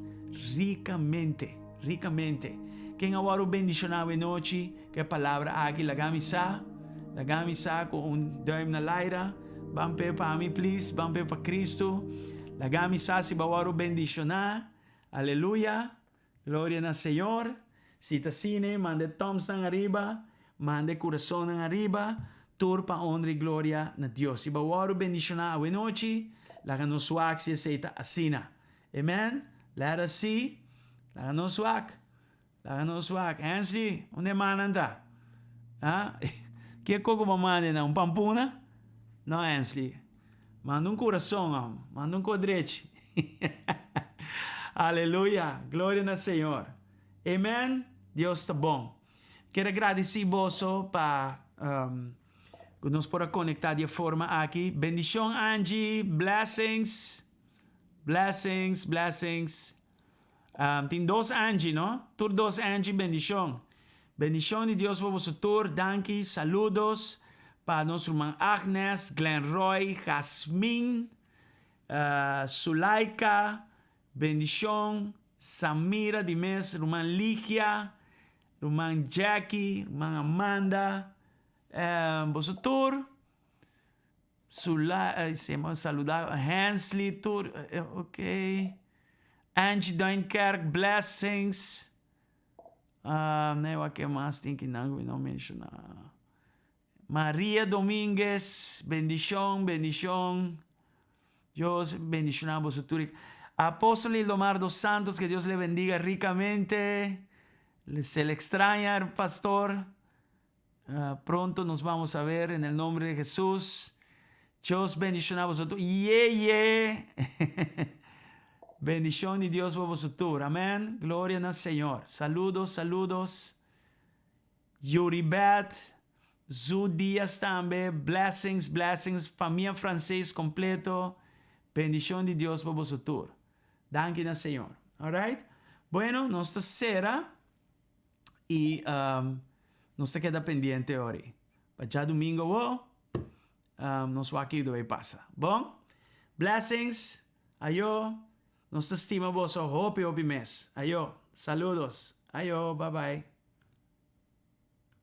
rikamente, rikamente. Ken a wòrdu bendishoná awe nochi ku e palabra aki? Laga mi sa, laga mi sa ku un duim na laira. Ban p'e pa mi, please, ban p'e pa Kristu. Laga mi sa si bo a wòrdu bendishoná. Aleluya. Gloria na Señor. Si ta asina, manda e thumbsnan ariba, manda e curasonnan ariba, tur pa honra y gloria na Dios. Si bo a wòrdu bendishoná awenochi, laga nos wak si esei ta asina. Amen. Let us see. Laga nos wak. Laga nos wak. Hensley, unda e mannan ta? Ha? Kiko ku bo manda nan? Un pampuna? No, Hensley. Manda un kurason, hòm. Manda un kodrechi. Aleluya! Gloria na Señor. Amen. Dios ta bon. Kier a gradisí boso pa um, ku nos por a konektá di e forma aki. Bendishon, Angie. Blessings. Blessings, blessings. Um, tin dos Angie, no? Tur dos Angie, bendishon. Bendishon di Dios pa boso tur. Danki, saludos pa nos ruman Agnes, Glenn Roy, Jasmin, uh, Sulaika, bendishon, Samira di mes, ruman Ligia, ruman Jackie, ruman Amanda, um, boso tur. Sula, saluda Hensley tur, ok. Angie Duinkerk, blessings. Uh, nee, wat ke mas tin ki nan ku no menciona. Maria Dominguez, bendicion, bendicion. Dios bendiciona boso tur. Apóstol Ildomar dos Santos, que Dios le bendiga ricamente. Se le extraña, pastor. Uh, pronto nos vamos a ver en el nombre de Jesús. Dios bendiciona boso tur. Yeah, yeah. Bendicion di Dios pa boso tur. Amén. Gloria na Señor. Saludos, saludos. Yuri Beth, Zu Diaz tambe. Blessings, blessings. Familia francés completo. Bendicion di Dios pa boso tur. Danki na Señor. All right? Bueno, nos ta sera. Y um, nos ta keda pendiente ori. Pa djadumingo wo, um, nos wak kiko ta pasa. Bon? Blessings. Ayo. Nos ta stima boso hopi hopi mes. Ayo. Saludos. Ayo. Bye bye.